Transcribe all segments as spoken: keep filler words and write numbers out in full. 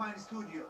Fine Studio.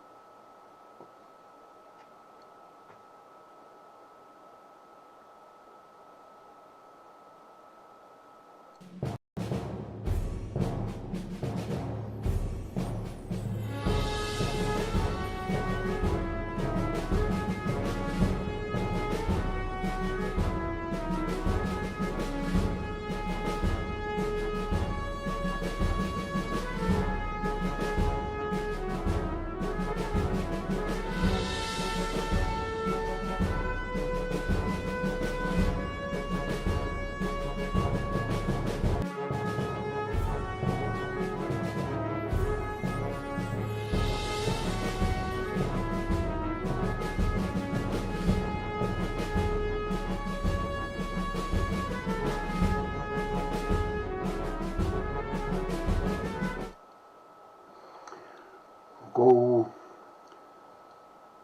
ʻOku ou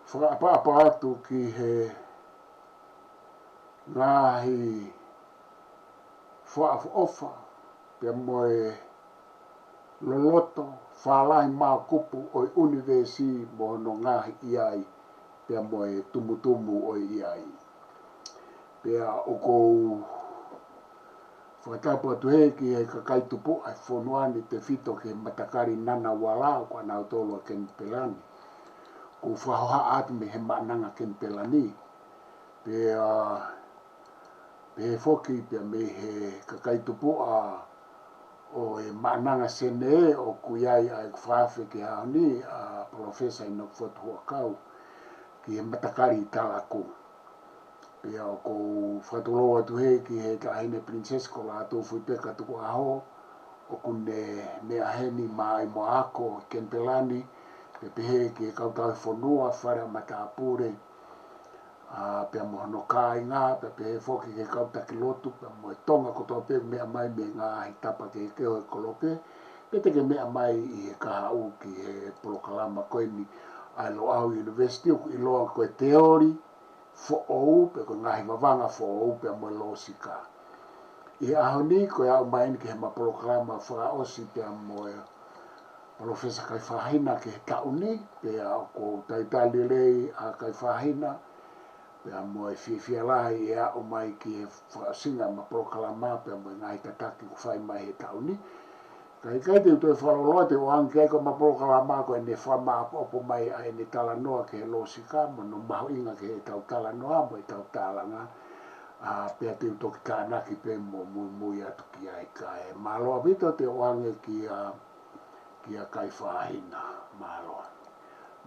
fakaʻapaʻapa atu ki he ngaahi fakaʻofoʻofa pea mo e loloto fālahi mākupu ʻo e ʻunivēsi mo hono ngaahi ʻi ai pea mo e tumutumu ʻo e ʻi ai. Pea ʻoku ou fakatapu atu heni ki he kakai tupuʻa ʻo e fonua ni, tefito ki he matakali Ngunnawal, ko kinautolu ʻa Kenipela ni. ʻOku ou fakahohaʻa atu mei he Maʻananga Kenipela ni. Pea pehē foki pea mei he kakai tupuʻa ʻo e Maʻananga Senē ʻoku ʻi ai ʻa ʻeku fakaafe ki he ʻaho ni, ʻa Palōfesa ʻInoke Fotu Huʻakau, ki he matakali ʻi Talaku. Pea ʻoku ou fakatulou atu heni ki he Taʻahine Pilinisesi ko Lātūfuipeka Tukuʻaho, ʻoku ne meʻa heni maʻa e moa ako ʻi Kenipela ni, pea pehē ki he kau tauhi fonua, fale ʻa matāpule, ʻa, pea mo hono kāinga, pea pehē foki ki he kau taki lotu, pea mo e Tonga kotoa pē meʻa mai mei he ngaahi tapa kehekehe ʻo e kolope, pea te ke meʻa mai ʻi he kahaʻu ki he polokalama ko eni ʻa e Loʻau University, ʻoku ʻiloa ko e teoli foʻou, pe ko e ngaahi vavanga foʻou, pea mo e lōsika. ʻI he ʻaho ni, ko e aʻu mai eni ki heʻema polokalama fakaʻosi pea mo e Palōfesa Kaifahina ki he taʻu ni, pea ʻoku ou talitali lelei ʻa Kaifahina, pea mo e fiefia lahi ʻi he aʻu mai ki he fakaʻosinga ʻema polokalama, pea mo e ngaahi tataki ʻoku fai mai he taʻu ni. Ka ʻikai te u toe fakalōloa, te u ʻoange ki ai ko ʻema polokalama ko ʻene fakamāʻopoʻopo mai ʻa ʻene talanoa ki he lōsika, mo hono mahuʻinga ki heʻetau talanoa, mo ʻetau tālanga, ʻa, pea te u toki tānaki pē mo muimui atu ki ai kae. Mālō ʻaupito, te u ʻoange kia, kia Kaifahina. Mālō.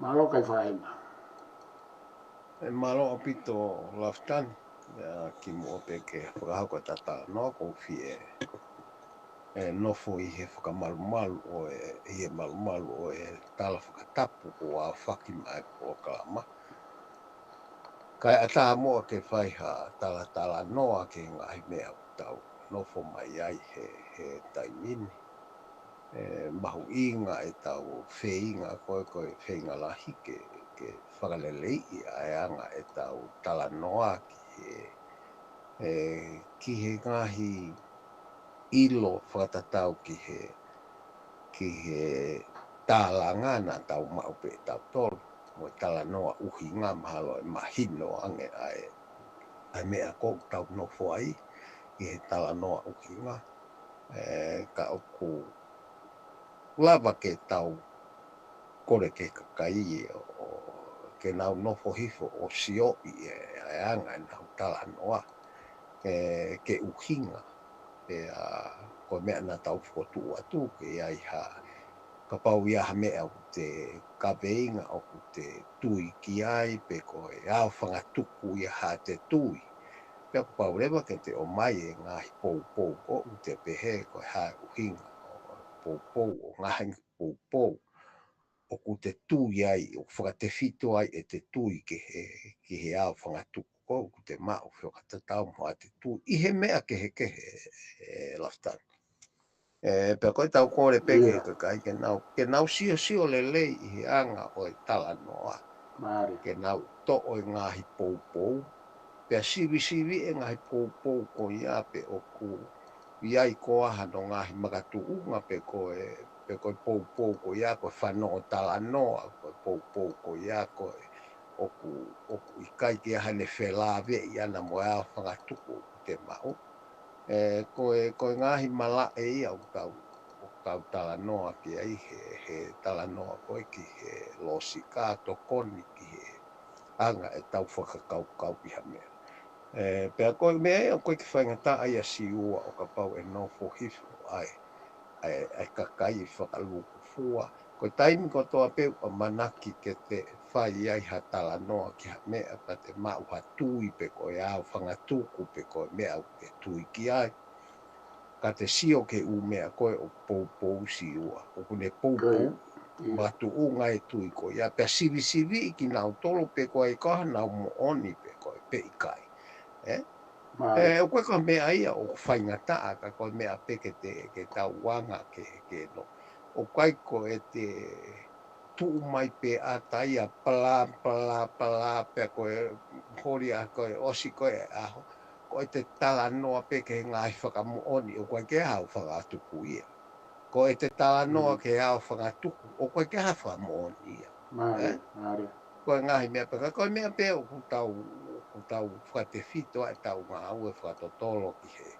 Mālō Kaifahina. ʻE mālō ʻaupito Lafitani, ʻa, kimuʻa pē ke fakahoko ʻeta talanoa ʻoku ou fie ʻe nofo ʻi he fakamalumalu ʻo e, ʻi he malumalu ʻo e tala fakatapu kuo aofaki maʻa e polokalama. Kae ʻatā muʻa ke fai ha talatalanoa ki he ngaahi meʻa ʻoku tau nofo mai ai he, he taimi ni. ʻE mahuʻinga ʻetau feinga ko ē, ko e feinga lahi ke, ke fakaleleiʻi ʻa e anga ʻetau talanoa ki he, ʻe, ki he ngaahi ʻilo fakatatau ki he, ki he tālanga naʻa tau maʻu pē ʻe tautolu, mo e talanoa ʻuhinga mahalo ʻe mahino ange ʻa e, ʻa e meʻa ʻoku tau nofo ai, ki he talanoa ʻuhinga, ʻe, ka ʻoku lava ke tau kole ki he kakai ʻo, ʻo ke nau nofo hifo ʻo sioʻi ʻa e, ʻa e anga ʻenau talanoa, ke, ke ʻuhinga. Pea ko e meʻa naʻa tau fokotuʻu atu ke ʻi ai ha, kapau ʻoku ʻi ai ha meʻa ʻoku te kaveinga ʻoku te tui ki ai, pe ko e aofangatuku ia haʻate tui. Pea kuo pau leva ke te ʻomai e ngaahi poupou ʻoku te pehē ko e hā e ʻuhinga ʻo e poupou ʻo ngaahi poupou ʻoku te tui ai, ʻoku fakatefito ai ʻete tui ki he, ki he aofangatuku ʻoku te maʻu fakatatau mo haʻate tui ʻi he meʻa kehekehe, ʻe Lafitani. ʻE, pea ko ʻetau kole pē ki he kakai ke nau, ke nau siosio lelei ʻi he anga ʻo e talanoa. Mālie. Ke nau toʻo e ngaahi poupou. Pea sivisiviʻi e ngaahi poupou ko ia pe ʻoku ʻi ai koā hano ngaahi makatuʻunga pe ko e pe ko e poupou ko ia, ko e fanongo talanoa, ko e poupou ko ia, ko e ʻoku, ʻoku ʻikai ke ʻi ai hano felāveʻi ʻana mo e ao fangatuku ʻoku te maʻu. ʻE, ko e, ko e ngaahi malaʻe ia ʻoku tau, ʻoku tau talanoa ki ai he, he talanoa ko ē ki he lōsika tokoni ki he anga ʻetau fakakaukau ʻi ha meʻa. ʻE, pea ko e meʻa ia ʻoku ʻikai ke faingataʻa ia Siua ʻo kapau ʻe nofo hifo ai ʻa e, ʻa e kakai fakalūkufua. Ko e taimi kotoa pē ʻoku ʻamanaki ke te fai ai ha talanoa ki ha meʻa pea te maʻu ha tui pe ko e ao fangatuku pe ko e meʻa ʻoku te tui ki ai. Ka te sio ki he ʻū meʻa ko ē ʻoku poupou Siua. ʻOku ne poupou, matuʻunga e tui ko ia. Pea sivisiviʻi kinautolu pe ko e ʻikai ko haʻanau moʻoni pe ko e pe ʻikai. ʻE? ʻE, ʻoku ʻikai ko ha meʻa ia ʻoku faingataʻa ka ko e meʻa pē ke te, ke tau anga ke, ke no. ʻOku ʻikai ko e te tuʻu mai pē ʻa taia pala, pala, pala, pea ko e holi ʻa ko e ʻosi ko e ʻaho. Ko e te talanoa pē ki he ngaahi fakamoʻoni ʻoku ʻikai ke ha fakaʻatuku ia. Ko e te talanoa ki he ao fangatuku ʻoku ʻikai ke ha fakamoʻoni ia. Mālie, mālie. Ko e ngaahi meʻa pē, ka ko e meʻa pē ʻoku tau, ʻoku tau fakatefito ai ʻetau ngāue fakatotolo ki he,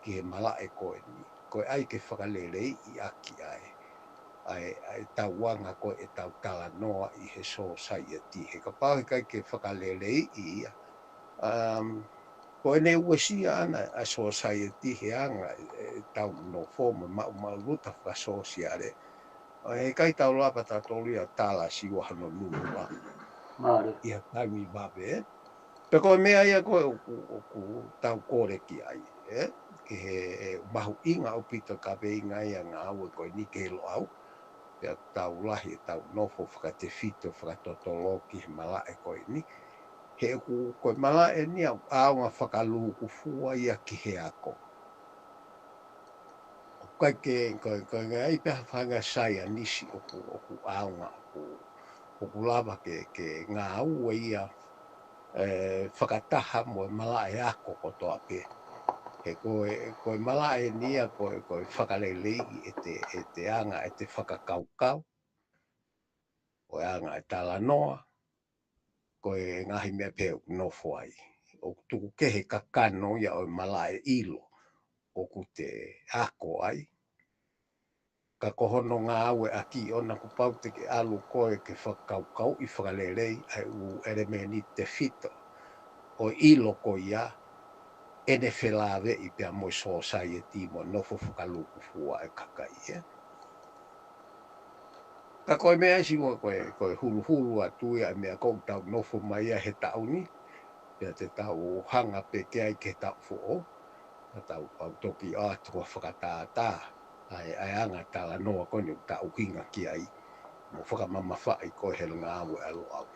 ki he malaʻe ko eni. Ko e ʻai ke fakaleleiʻi ʻaki ai ʻa e, ʻa e tau anga ko ē ʻetau talanoa ʻi he sōsaieti. He kapau he ʻikai ke fakaleleiʻi ia. Um, ko ʻene uesia ʻana ʻa e sōsaieti he anga ʻetau nofo mo maʻumaʻuluta fakasōsiale. ʻO he ʻikai tau lava tautolu ia tala Siua hano nunu la. Mālie. ʻI ha taimi vave. Pea ko e meʻa ia ko ē ʻoku, ʻoku tau kole ki ai, ʻe? Ki he mahuʻinga ʻaupito kaveinga ia ngāue ko eni ki he Loʻau. Pea tau lahi ʻetau nofo fakatefito, fakatotolo ki he malaʻe ko eni. He ʻoku, ko e malaʻe eni ʻoku ʻaonga fakalūkufua ia ki he ako. ʻOku ʻikai ke, ko, ko e ngaahi pē ha faʻahinga saienisi ʻoku, ʻoku ʻaonga, ʻoku, ʻoku lava ke, ke ngāue ia, ʻe, fakataha mo e malaʻe ako kotoa pē. He ko e, ko e malaʻe eni ia, ko e, ko e fakaleleiʻi ʻete, ʻete anga, ʻete fakakaukau, ko e anga e talanoa, ko e ngaahi meʻa pē ʻoku nofo ai. ʻOku tuku kehe kakano ia ʻo e malaʻe ʻilo ʻoku te ako ai. Ka ko hono ngāueʻaki ʻona kuo pau te ke ʻalu koe ke fakakaukauʻi fakalelei ʻa e ʻū ʻelemēniti tefito ʻo e ʻilo ko ia ʻene felāveʻi pea mo e sōsaieti mo e nofo fakalūkufua ʻa e kakai, ē. Ka ko e meʻa ʻe Siua ko e, ko e huluhulu atu ia ʻa e meʻa ʻoku tau nofo mai ia he taʻu ni, pea te tau hanga pē ki ai ki he taʻu foʻou, ka tau pau toki ʻoatu ha fakatātā ʻa e, ʻa e anga talanoa ko eni ʻoku tau ʻuhinga ki ai, mo fakamamafaʻi ko e he ngāue ʻa Loʻau.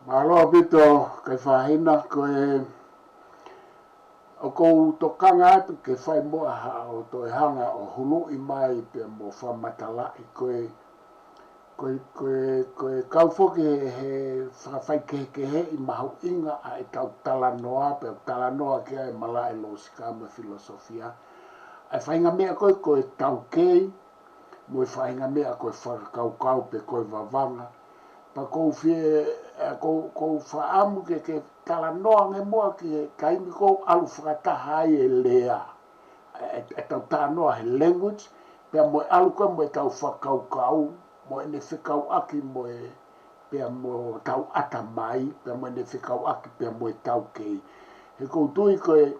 Mālō ʻaupito, Kaifahina, ko e ʻoku ou tokanga atu ke fai muʻa haʻo toe hanga ʻo huluʻi mai pea mo fakamatalaʻi ko e, ko e, ko e, ko e kau foki he, he fakafaikehekeheʻi mahuʻinga ʻa ʻetau talanoa, pea talanoa ki ai e malaʻe lōsika mo e filosofia. ʻA e faʻahinga meʻa ko e, ko e taukei, mo e faʻahinga meʻa ko e fakakaukau pe ko e vavanga. Pea ʻoku ou fie, ʻe, ʻoku ou, ʻoku ou fakaʻamu ke, ke talanoa ange muʻa ki he taimi ʻoku ou ʻalu fakataha ai e lea. ʻE, ʻe, ʻetau talanoa he language, pea mo e ʻalu ko ē mo ʻetau fakakaukau, mo ʻene fekauʻaki mo e, pea mo ʻetau ʻatamai, pea mo ʻene fekauʻaki, pea mo e taukei. He ʻoku ou tui ko e,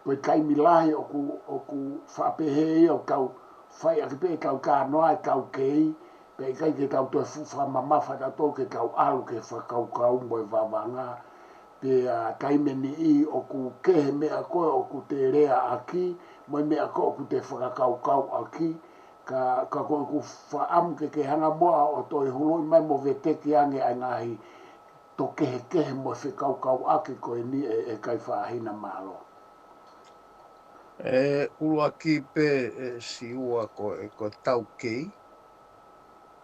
ko e taimi lahi ʻoku, ʻoku faʻa pehē ia ʻoku tau fai ʻaki pē ʻetau talanoa ʻa e taukei, pea ʻikai ke tau toe fuʻu fakamamafa tautolu ke tau ʻalu ki he fakakaukau mo e vavanga. Pea taimi ʻe niʻihi ʻoku kehe meʻa ko ē ʻoku te leaʻaki, mo e meʻa ko ē ʻoku te fakakaukauʻaki, ka, ka ko ʻeku fakaʻamu ke ke hanga muʻa ʻo toe huluʻi mai mo veteki ange ʻa e ngaahi tō kehekehe mo e fekaukauʻaki ko eni ʻe, ʻe Kaifahina, mālō. ʻE, ʻuluaki pē, ʻe, Siua ko e, ko e taukei,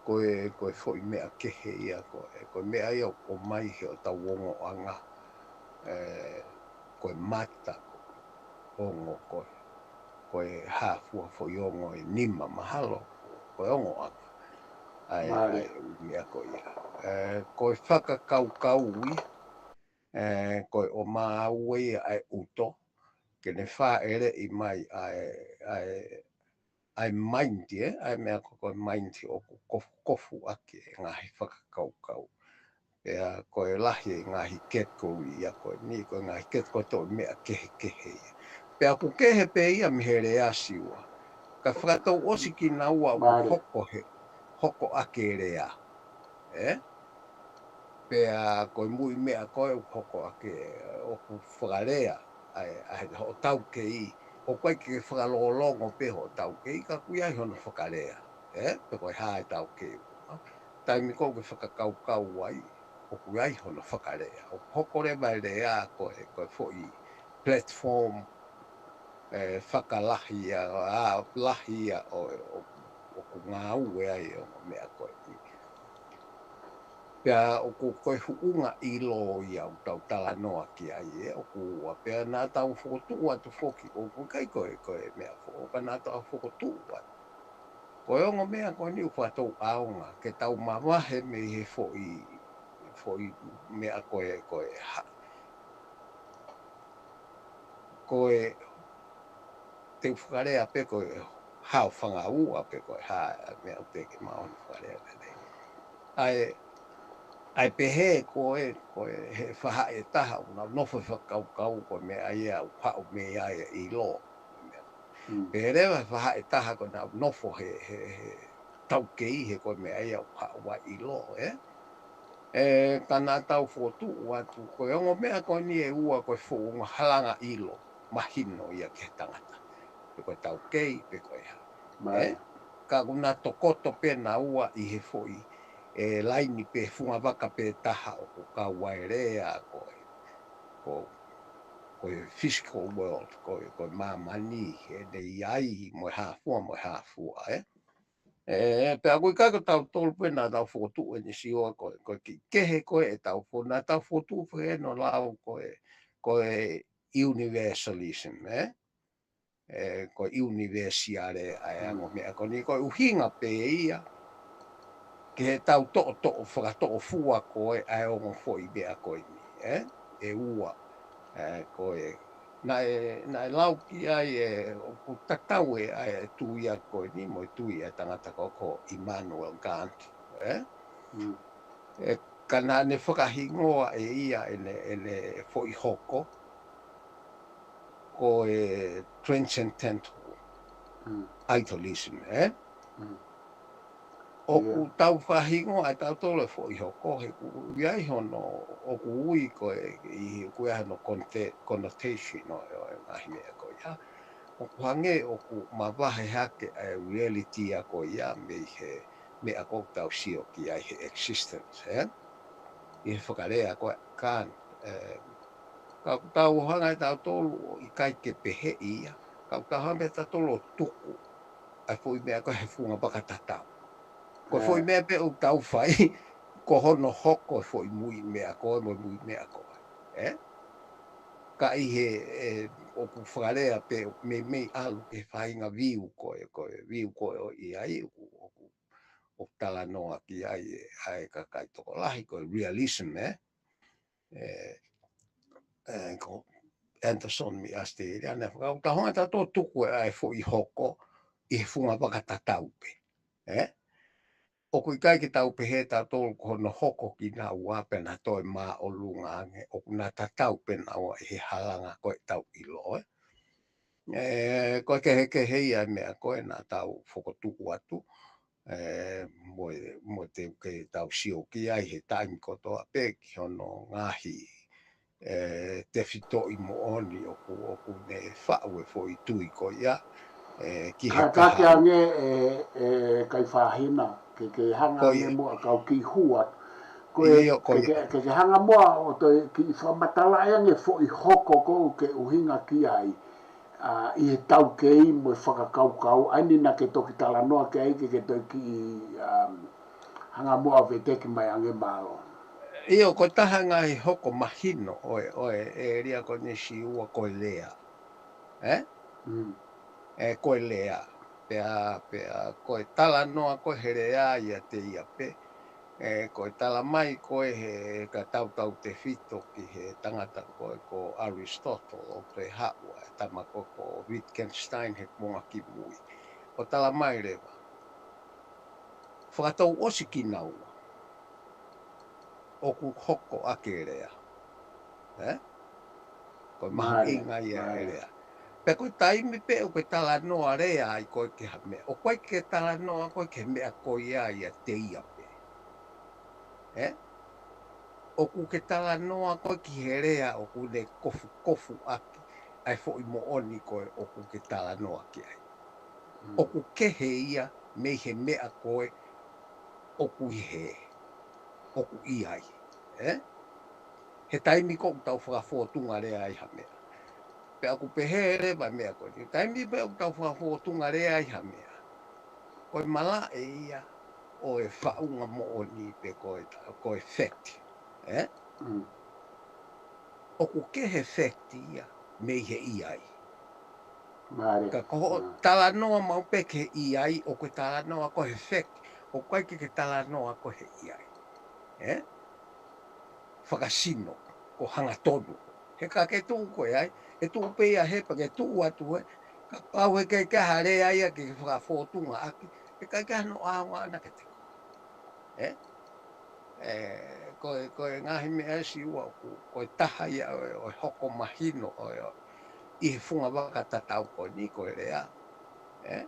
ko e, ko e foʻi meʻa kehe ia ko e, ko e meʻa ia ʻoku ʻomai he ʻetau ongoʻanga, ʻe, ko e mata, ongo ko e. ko e hā fua foʻi ongo ʻe nima mahalo, ko e ongo ʻaka. ʻA e, ʻa e ʻū meʻa ko ia. Ē, ko e fakakaukau ia, ē, ko e ʻomai ia ʻa e ʻuto, ke ne fāʻeleʻi mai ʻa e, ʻa e, ʻa e mind, ē, ʻa e meʻa ko, ko e mind ʻoku kofukofu ʻaki e ngaahi fakakaukau. Pea ko e lahi e ngaahi category ia ko eni, ko e ngaahi category ko e toʻo meʻa kehekehe ia. Pea ʻoku kehe pē ia mei he lea Siua. Ka fakatouʻosi kinaua ʻoku hoko he, hoko ʻaki e lea. Ē? Pea ko e muiʻi meʻa ko ē ʻoku hoko ʻaki ʻoku fakalea, ʻa e, ʻa e hoʻo taukei, ʻoku ʻikai ke fakalongolongo pē hoʻo taukei, ka ʻoku ʻi ai hono fakalea. Ē? Pe ko e hā e taukei. Taimi ko ē ʻoku ke fakakaukau ai, ʻoku ʻi ai hono fakalea. ʻOku hoko leva e lea ko e, ko e foʻi platform, ē, fakalahi ia, ʻa, lahi ia ʻo, ʻo, ʻoku ngāue ai ʻo meʻa ko eni. Pea ʻoku ko e huʻunga ʻilo ia ʻoku tau talanoa ki ai ē, ʻoku ua pea naʻa tau fokotuʻu atu foki, ʻoku ʻikai ko e, ko e meʻa foʻou, ka naʻa tau fokotuʻu atu. Ko e ongo meʻa ko eni ʻoku faʻa tau ʻaonga, ke tau mavahe mei he foʻi, foʻi meʻa ko e, ko e hā. Ko e, te u fakalea pē ko e hao fangaua pe ko e hā, meʻa ʻoku te ke maoni fakalea lelei. ʻA e, ʻa e pehē ko e, ko e he fahaʻi ʻe taha, ʻoku nau nofo he fakakaukau ko e meʻa ia ʻoku haʻu mei ai e ʻilo. Mm. Pehē leva he fahaʻi ʻe taha ko ʻenau nofo he, he, he taukei he ko e meʻa ia ʻoku haʻu ai ʻilo, ē? Ē, ka naʻa tau fokotuʻu atu, ko e ongo meʻa ko eni ʻe ua ko e foʻi ongo halanga ʻilo mahino ia ki he tangata. Pe ko e taukei, pe ko e hā. Ē? Ka ʻoku na tokoto pē naua ʻi he foʻi, ē, laini pē fungavaka pē taha ʻoku kau ai e lea ko e, ko, ko e physical world, ko e, ko e māmani, ʻene ʻi ai, mo e hā fua, mo e hā fua, ē? Ē, pea ʻoku ʻikai ko tautolu pē naʻa tau fokotuʻu eni Siua ko e, ko e kiʻi kehe ko ē ʻetau fo-, naʻa tau fokotuʻu pē eni ʻo lau ko e, ko e universalism, ē? Ē, ko e ʻunivēsiale ʻa e ongo meʻa ko eni, ko e ʻuhinga pē ia, ke he tau toʻotoʻo, fakatoʻofua ko ē ʻa e ongo foʻi meʻa ko eni, ē? ʻE ua, ē, ko e, naʻe, naʻe lau ki ai ē, ʻoku tatau ē ʻa e tui ia ko eni, mo e tui ʻa e tangata ko, ko Immanuel Kant, ē? Mm. Ē, ka naʻa ne fakahingoa ʻe ia ʻene, ʻene foʻi hoko, ko e transcendental Mm. idealism, ē? Mm. ʻOku tau fakahingoa ʻe tautolu e foʻi hoko, he ʻoku ʻi ai hono, ʻoku ui ko e, ʻi, ʻoku ʻi ai hono conte-, connotation ʻo, ʻo e ngaahi meʻa ko ia. ʻOku hangē ʻoku mavahe hake ʻa e reality ia ko ia mei he meʻa ko ē ʻoku tau sio ki ai he existence, ē? ʻI he fakalea ko ē Kant, ē, ka ʻoku tau hanga ʻe tautolu ʻo ʻikai ke pehē ia, ka ʻoku tau hanga ʻe tautolu ʻo tuku ʻa e foʻi meʻa ko ē he fungavaka tatau. Ko e foʻi meʻa pē ʻoku tau fai, ko hono hoko e foʻi muiʻi meʻa ko ē, mo e muiʻi meʻa ko ē. Ē? Ka ʻi he, ē, ʻoku fakalea pē, ʻoku meimei ʻalu ki he faʻahinga view ko ē, ko e view ko ē ʻoku ʻi ai, ʻoku, ʻoku, ʻoku talanoa ki ai ē, ʻa e kakai tokolahi, ko e realism, ē? Ē, ē, ko Anderson mei ʻAositelēlia, naʻe faka-, ʻoku tau hanga ʻe tautolu ʻo tuku ē ʻa e foʻi hoko ʻi he fungavaka tatau pē. Ē? ʻOku ʻikai ke tau pehē ʻe tautolu ko hono hoko kinaua pea na toe māʻolunga ange, ʻoku na tatau pē naua ʻi he halanga ko ē ʻetau ʻilo, ē? Ē, ko e kehekehe ia e meʻa ko ē naʻa tau fokotuʻu atu, ē, mo e, mo e te ke tau sio ki ai he taimi kotoa pē ki hono ngaahi, ē, tefitoʻi moʻoni ʻoku, ʻoku ne faʻu e foʻi tui ko ia, ē, ki he Kātaki kaha. ange ē, ē, Kaifahina, ke, ke hanga Ko ange ia. muʻa kau kiʻi hua. Ko e, ʻIo, ko ke, ia. ke, ke, ke hanga muʻa ʻo toe kiʻi fakamatalaʻi ange foʻi hoko ko ē ʻoku ke ʻuhinga ki ai. ʻA, ʻi he taukei mo e fakakaukau, ʻa eni naʻa ke toki talanoa ki ai ke, ke toe kiʻi, um, hanga muʻa ʻo veteki mai ange mālō. ʻIo, ko e taha e ngaahi hoko mahino ʻo e, ʻo e, ʻēlia ko eni Siua ko e lea. Ē? Mm. ē, ko e lea. Pea, pea ko e talanoa ko ē he lea ʻiate ia pē. Ē, ko e tala mai ko ē he ka tautautefito ki he tangata ko ē ko Aristotle ʻo toe haʻu ʻa e tama ko ē ko Wittgenstein he kuonga kimui. ʻO tala mai leva, fakatouʻosi kinaua ʻoku hoko ʻaki e lea. Ē? Ko e mahuʻinga ia e lea. Pea ko e taimi pē ʻoku ke talanoa lea ai ko ē ki ha meʻa, ʻoku ʻikai ke talanoa ko ē ki he meʻa ko ia ʻiate ia pē. Ē? ʻOku ke talanoa ko ē ki he lea ʻoku ne kofukofu ʻaki ʻa e foʻi moʻoni ko ē ʻoku ke talanoa ki ai. ʻOku kehe ia mei he meʻa ko ē ʻoku ʻi hē, ʻoku ʻi ai. Ē? He taimi ko ē ʻoku tau fakafōtunga lea ai ha meʻa. Pea ʻoku pehē leva e meʻa ko eni. Taimi pē ʻoku tau fakafōtunga lea ai ha meʻa, ko e malaʻe ia ʻo e faʻunga moʻoni pe ko e, ko e fact. Ē? ʻOku kehe fact ia mei he ʻi ai. Ka ko hoʻo talanoa maʻu pē ki he ʻi ai, ʻoku ke talanoa ko ē he fact, ʻoku ʻikai ke ke talanoa ko ē he ʻi ai. Ē? Fakasino, ko e hangatonu. He ka ke tuʻu ko ē ai, ʻe tuʻu pē ia he pea ke tuʻu atu ē, kapau he ʻikai ke ʻi ai ha lea ia ke fakafōtunga ʻaki, he ʻikai ke ʻi ai hano ʻaonga ʻana kiate koe. Ē? Ē, ko e, ko e ngaahi meʻa ʻe Siua ʻoku, ko e taha ia ʻo e, ʻo e hoko mahino ʻo e, ʻi he funga vaka tatau ko eni ko e lea. Ē?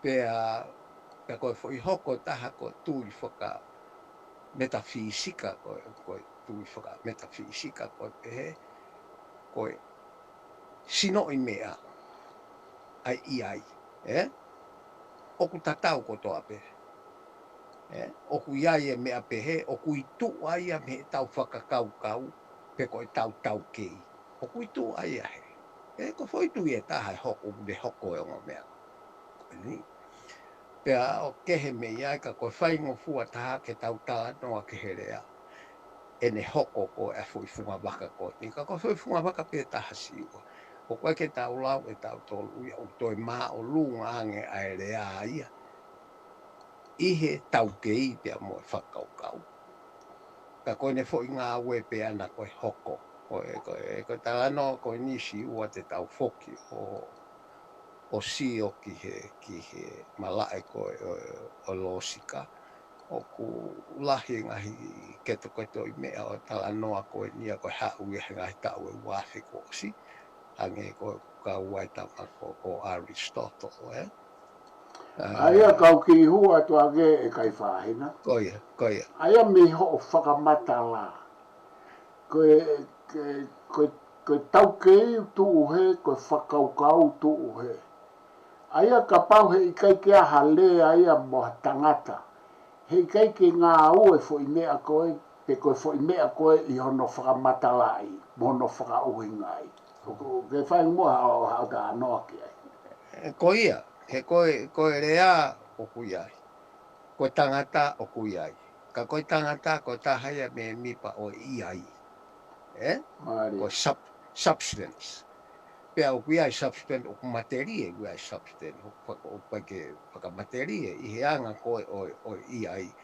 Pea, pea ko e foʻi hoko taha ko e tui fakametafisika, ko e, ko e tui fakametafisika ko e pehē, ko e sinoʻi meʻa ʻa e ʻi ai, ē? ʻOku tatau kotoa pē. Ē? ʻOku ʻi ai e meʻa pehē, ʻoku ʻi tuʻa ia mei heʻetau fakakaukau, pe ko ʻetau taukei. ʻOku ʻi tuʻa ia he. Ē, ko e foʻi tui ʻe taha ʻe hoko, ʻoku ne hoko e ongo meʻa ko eni. Pea ʻoku kehe mei ai ka ko e faingofua taha ke tau talanoa ki he lea ʻene hoko ko e foʻi funga vaka ko eni. Ka ko e foʻi funga vaka pē taha Siua. ʻOku ʻikai ke tau lau ʻe tautolu ia ʻoku toe māʻolunga ange ʻa e lea ia ʻi he taukei pea mo e fakakaukau. Ka ko ʻene foʻi ngāue pē ʻana ko e hoko. Ko e, ko e, ko e talanoa ko eni Siua te tau foki ʻo, ʻo sio ki he, ki he malaʻe ko ē ʻo, ʻo lōsika. ʻOku lahi e ngaahi ketoketo ʻi meʻa ʻo e talanoa ko eni ʻa ko e haʻu ia he ngaahi taʻu ʻe ua afe kuo ʻosi. Hangē ko e kau ai tama ko, ko Aristotle, ē? ʻA ia kau kiʻi hū atu ange ʻe Kaifahina. Ko ia, ko ia. ʻA ia mei hoʻo fakamatala. Ko e, ko e, ko e, ko e taukei tuʻu he, ko e fakakaukau tuʻu he. ʻA ia kapau he ʻikai ke ʻi ai ha lea ia mo ha tangata. He ʻikai ke ngāue foʻi meʻa ko ē, pe ko e foʻi meʻa ko ē ʻi hono fakamatalaʻi, mo hono fakaʻuhingaʻi. ʻOku ke fai muʻa haʻo, haʻo talanoa ki ai. Ē, ko ia, he ko e, ko e lea ʻoku ʻi ai. Ko e tangata ʻoku ʻi ai. Ka ko e tangata, ko e taha ia mēmipa ʻo e ʻi ai. Ē? Mālie. Ko e sub-, substance. Pea ʻoku ʻi ai substance, ʻoku matelie, ʻoku ʻi ai substance, ʻoku faka-, ʻoku ʻikai ke fakamatelie, ʻi he anga ko ē ʻo, ʻo e ʻi ai,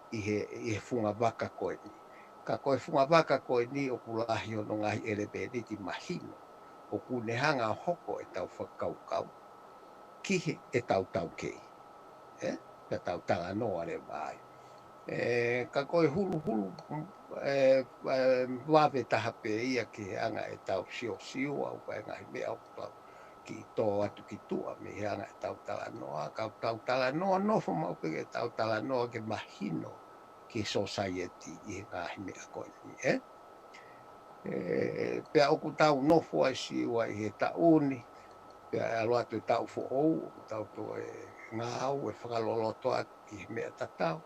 ʻi he, ʻi he funga vaka ko eni. Ka ko e funga vaka ko eni ʻoku lahi hono ngaahi ʻelepēniti mahino. ʻOku ne hanga ʻo hoko ʻetau fakakaukau ki he ʻetau taukei. Ē? Pea tau talanoa leva ai. Ē, ka ko e huluhulu, ē, ē, vave taha pē ia ki he anga ʻetau siosio, ʻa ʻoku ʻi ai e ngaahi meʻa ʻoku tau kiʻi tō atu ki tuʻa mei he anga ʻetau talanoa, ka tau talanoa, nofo maʻu pē ke tau talanoa ke mahino ki he society ʻi he ngaahi meʻa ko eni, ē? Ē, pea ʻoku tau nofo ai Siua ʻi he taʻu ni, pea ʻalu atu e taʻu foʻou, ʻoku tau toe ngāue fakaloloto atu ki he meʻa tatau,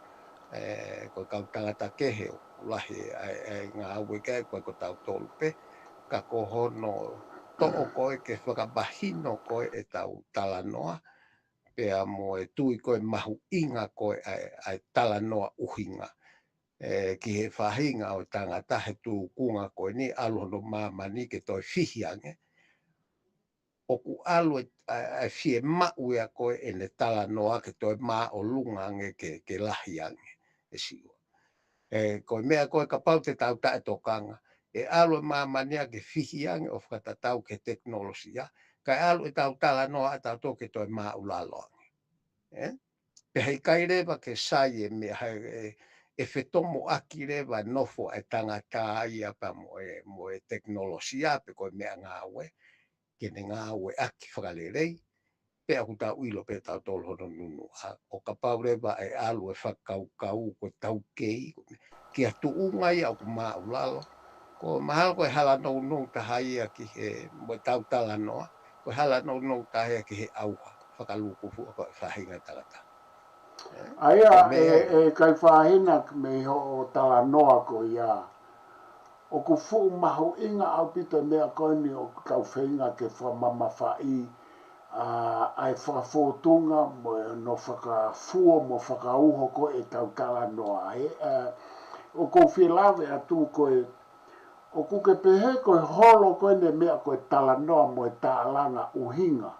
ē, ko e kau tangata kehe ʻoku lahi ʻa e, ʻa e ngāue ke ʻai ko e ko tautolu pē, ka ko hono toʻo ko ē ke fakamahino ko ē ʻetau talanoa, pea mo e tui ko e mahuʻinga ko ē ʻa e, ʻa e talanoa ʻuhinga. Ē, ki he faʻahinga ʻo e tangata he tūkunga ko eni ʻalu hono māmani ke toe fihi ange. ʻoku ʻalu e, ʻa, ʻa e fiemaʻu ia ko ē ʻene talanoa ke toe māʻolunga ange ke, ke lahi ange e Siua. ʻE, ko e meʻa ko ē kapau te tau taʻetokanga, ʻe ʻalu e māmani ia ke fihi ange ʻo fakatatau ki he tekinolosia, kae ʻalu ʻetau talanoa ʻatautolu ke toe māʻulalo ange. ʻE? Pea heʻikai leva ke sai e meʻa he, ʻe, ʻe fetomoʻaki leva nofo e tangata ia pea mo e, mo e tekinolosia pe ko e meʻangāue, ke ne ngāueʻaki fakalelei, pea ʻoku tau ʻilo pē tautolu hono nunuʻa. ʻO kapau leva ʻe ʻalu e fakakaukau ko e taukei, ko e meʻa, ki ha tuʻunga ia ʻoku māʻulalo, ko mahalo ko e hala nounou taha ia ki he mo e tau talanoa, ko e hala nounou taha ia ki he ʻauha fakalūkufua ko e faʻahinga tangata. ʻA ia, Ko e meʻa ʻe, ʻe kai fāhina mei hoʻo talanoa ko ia. ʻOku fuʻu mahuʻinga ʻaupito e meʻa ko eni ʻoku tau feinga ke fakamamafaʻi, ʻa, ʻa e fakafōtunga mo e no fakafuo mo fakauho ko e tau talanoa. ʻE, ʻa, ʻoku ou fie lave atu ko e, ʻoku ke pehē ko e holo ko eni meʻa ko e talanoa mo e tālanga ʻuhinga.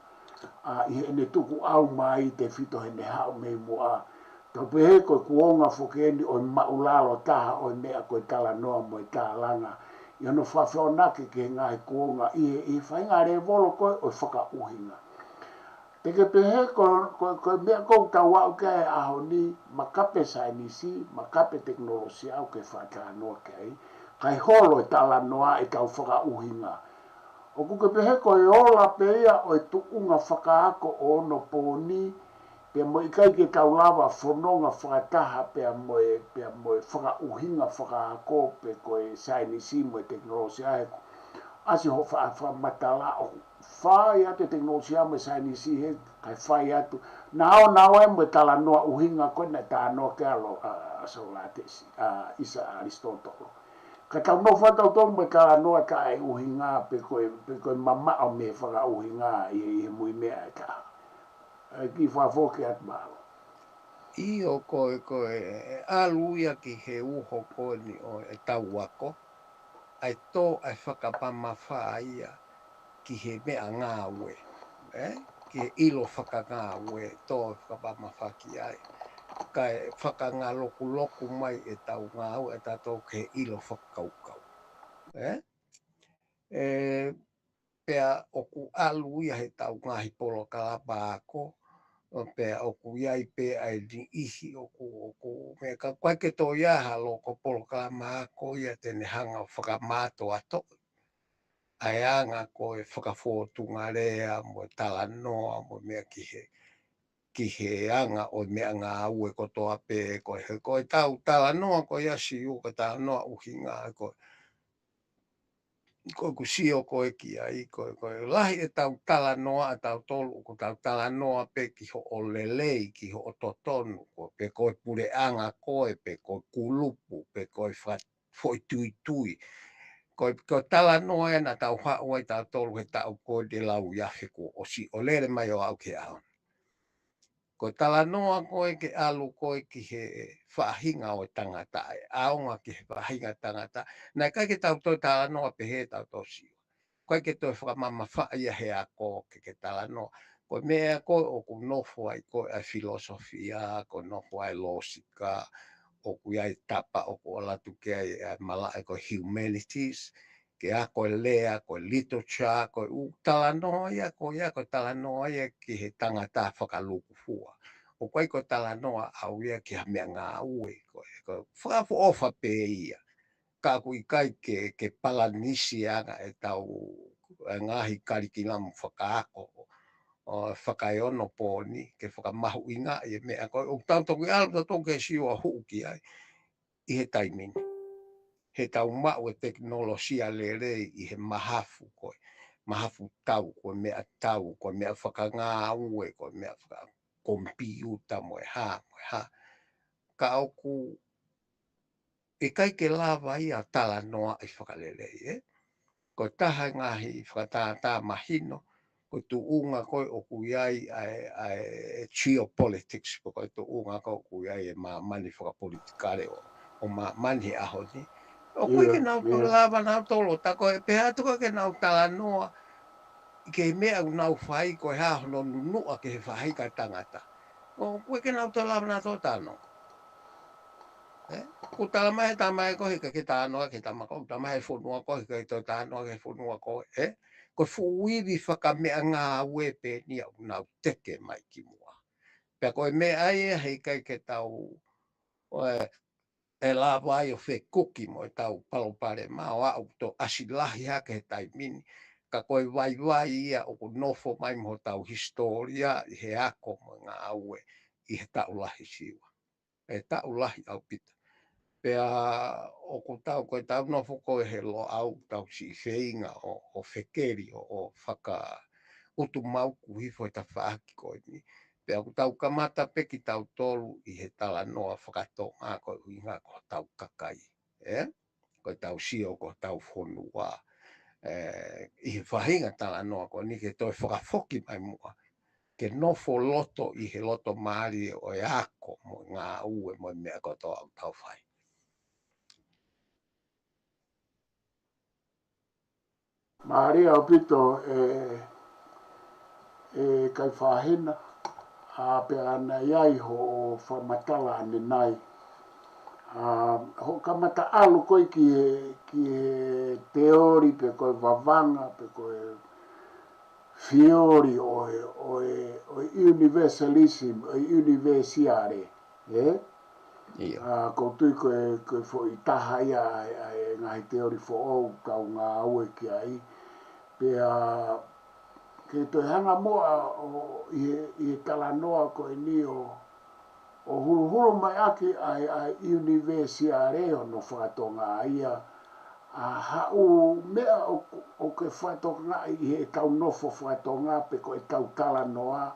ʻA, ʻi heʻene tukuʻau mai tefito heʻene haʻu mei muʻa. Tau pehē ko e kuonga foki eni ʻo e māʻulalo taha ʻo e meʻa ko e talanoa mo e tālanga. ʻI hono fafeonaki ki he ngaahi kuonga ʻi he, ʻi he faʻahinga lēvolo ko ē ʻo e fakaʻuhinga. Te ke pehē ko, ko, ko e meʻa ko ē ʻoku tau aʻu ki ai he ʻaho ni, makape saienisi, makape tekinolosia ʻoku ke fakatalanoa ki ai, kae holo e talanoa ʻetau fakaʻuhinga. ʻOku ke pehē ko e ola pē ia ʻo e tuʻunga fakaako ʻo onopōni, pea mo e ʻikai ke tau lava fononga fakataha pea mo e, pea mo e fakaʻuhinga fakaako pe ko e saienisi mo e tekinolosia he ko. ʻAsi hoʻo fa-, fakamatala ʻoku fai atu e tekinolosia mo e saienisi he, kae fai atu. Naʻa ʻo, naʻa ʻo e mo e talanoa ʻuhinga ko ē naʻe talanoa ki ai ʻa, ʻa Sōkalates, ʻa ʻIsa, ʻa ʻAlisitōtolo. Ka tau nofo atu tautolu mo e talanoa taʻeʻuhinga pe ko e, pe ko e mamaʻo mei he fakaʻuhinga ʻi he, ʻi he muimeʻa ʻe taha. ʻE kiʻi fakafoki atu mālō. ʻIo ko e, ko e, ʻe ʻalu ia ki he uho ko eni ʻo e tau ako, ʻa e tō ʻa e fakamamafa ia ki he meʻangāue, ʻe? Ki he ʻilo fakangāue, tō e fakamamafa ki ai. Kae fakangalokuloku mai ʻetau ngāue ʻatautolu ki he ʻilo fakakaukau. ʻE? ʻE, pea ʻoku ʻalu ia he tau ngaahi polokalama ako, ʻo pea ʻoku ʻi ai pē ʻa e niʻihi ʻoku, ʻoku meʻa ka ʻoku ʻikai ke toe ʻi ai ha loko polokalama ako ia te ne hanga ʻo fakamātoato ʻa e anga ko e fakafōtunga lea mo e talanoa mo e meʻa ki he, ki he anga ʻo e meʻangāue kotoa pē ko e, ko e tau talanoa ko ia Siua ko e talanoa ʻuhinga ko e, ko ʻeku sio ko ē ki ai, ko e, ko e lahi ʻetau talanoa ʻatautolu, ʻoku tau talanoa pē ki hoʻo lelei, ki hoʻo totonu, ko e pe ko e puleʻanga ko ē, pe ko e kulupu, pe ko e fa-, foʻituitui. Ko e, ko e talanoa ia naʻa tau haʻu ai tautolu he taʻu ko ē ʻe lau ia he kuo ʻosi ʻo lele mai ʻo aʻu ki he ʻaho ni. Ko e talanoa ko ē ke ʻalu ko ē ki he faʻahinga ʻo e tangata, ʻe ʻaonga ki he faʻahinga tangata. Naʻe ʻikai ke tau toe talanoa pehē tautolu Siua. ʻIkai ke toe fakamamafaʻi ia he ako ke, ke talanoa. Ko e meʻa ko ē ʻoku nofo ai ko ē ʻa e filosofia, ʻoku nofo ai e lōsika, ʻoku ʻi ai e tapa ʻoku ʻalu atu ki ai ʻa e malaʻe ko e humanities, ke ako e lea, ko e literature, ko e ʻū talanoa ia, ko ia ko e talanoa ia ki he tangata fakalūkufua. ʻOku ʻikai ko e talanoa ʻaʻau ia ki ha meʻangāue, ko e, ko e fakaʻofoʻofa pē ia. Ka ʻoku ʻikai ke, ke palanisi anga ʻetau, ʻa e ngaahi kalikilamu fakaako, ʻo fakaeonopōni, ke fakamahuʻingaʻi e meʻa ko ē, ʻoku tau toki ʻalu tautolu ki he Siua ʻo hū ki ai. ʻI he taimi ni. He tau maʻu e tekinolosia lelei ʻi he mahafu ko ē, mahafu tau, ko e meʻa tau, ko e meʻa fakangāue, ko e meʻa fakakomipiuta mo e hā, mo e hā. Ka ʻoku ʻikai ke lava ia talanoaʻi fakalelei, ʻe? Ko e taha e ngaahi fakatātā mahino, ko e tuʻunga ko ē ʻoku ʻi ai ʻa e, ʻa e geopolitics, pe ko e tuʻunga ko ē ʻoku ʻi ai e māmani fakapolitikale ʻo, ʻo māmani he ʻaho ni. ʻOku ʻikai ke nau toe lava nautolu, tā ko e pehē atu ka ke nau talanoa, ke meʻa ʻoku nau fai ko e hā hono nunuʻa ki he faʻahinga tangata. ʻOku ʻikai ke nau toe lava nautolu ʻo talanoa. ʻE? ʻOku talamai he tamaiki ko ē ʻikai ke talanoa ki he tamaiki, ʻoku talamai he fonua ko ē ʻikai ke toe talanoa ki he fonua ko ē, ʻe? Ko e fuʻu ivi fakameʻangāue pē eni ia ʻoku nau teke mai ki muʻa. Pea ko e meʻa ia he ʻikai ke tau, ʻe, ʻe lava ai ʻo fekuki mo ʻetau palopalema ʻo aʻu ʻo toe ʻasi lahi hake he taimi ni. Ka ko e vaivai ia ʻoku nofo mai mo hotau hisitōlia ʻi he ako mo e ngāue ʻi he taʻu lahi Siua. ʻE taʻu lahi ʻaupito. Pea ʻoku tau, ko ʻetau nofo ko ē he Loʻau, tau siʻi feinga ʻo, ʻo fekeli ʻo, ʻo fakautu mauku hifo e tafaʻaki ko eni. Pea ʻoku tau kamata pē kitautolu ʻi he talanoa fakatonga ko e ʻuhinga ko hotau kakai. ʻE? Ko ʻetau sio ko hotau fonua. ʻE, ʻi he faʻahinga talanoa ko eni ke toe fakafoki mai muʻa. Ke nofo loto ʻi he loto mālie ʻo e ako mo e ngāue mo e meʻa kotoa ʻoku tau fai. Mālie ʻaupito ʻe, ʻe Kaifahina, ʻa pea naʻe ʻi ai hoʻo fakamatala ʻanenai. ʻA, hoʻo kamata ʻalu ko ē ki he, ki he teoli pe ko e vavanga, pe ko e fiori ʻo e, ʻo e, ʻo e universalism, ʻo e universale, ʻe? ʻIo. ʻA, ʻoku ou tui ko e, ko e foʻi taha ia ʻa e, ʻa e ngaahi teoli foʻou ʻoku tau ngāue ki ai. Pea ke toe hanga muʻa ʻo, ʻi he, ʻi he talanoa ko eni ʻo, ʻo huluhulu mai ʻaki ʻa e, ʻa e universale ʻo hono fakatonga ia, ʻa haʻu meʻa ʻoku, ʻoku ke fakatokangaʻi ʻi heʻetau nofo fakatonga pe ko ʻetau talanoa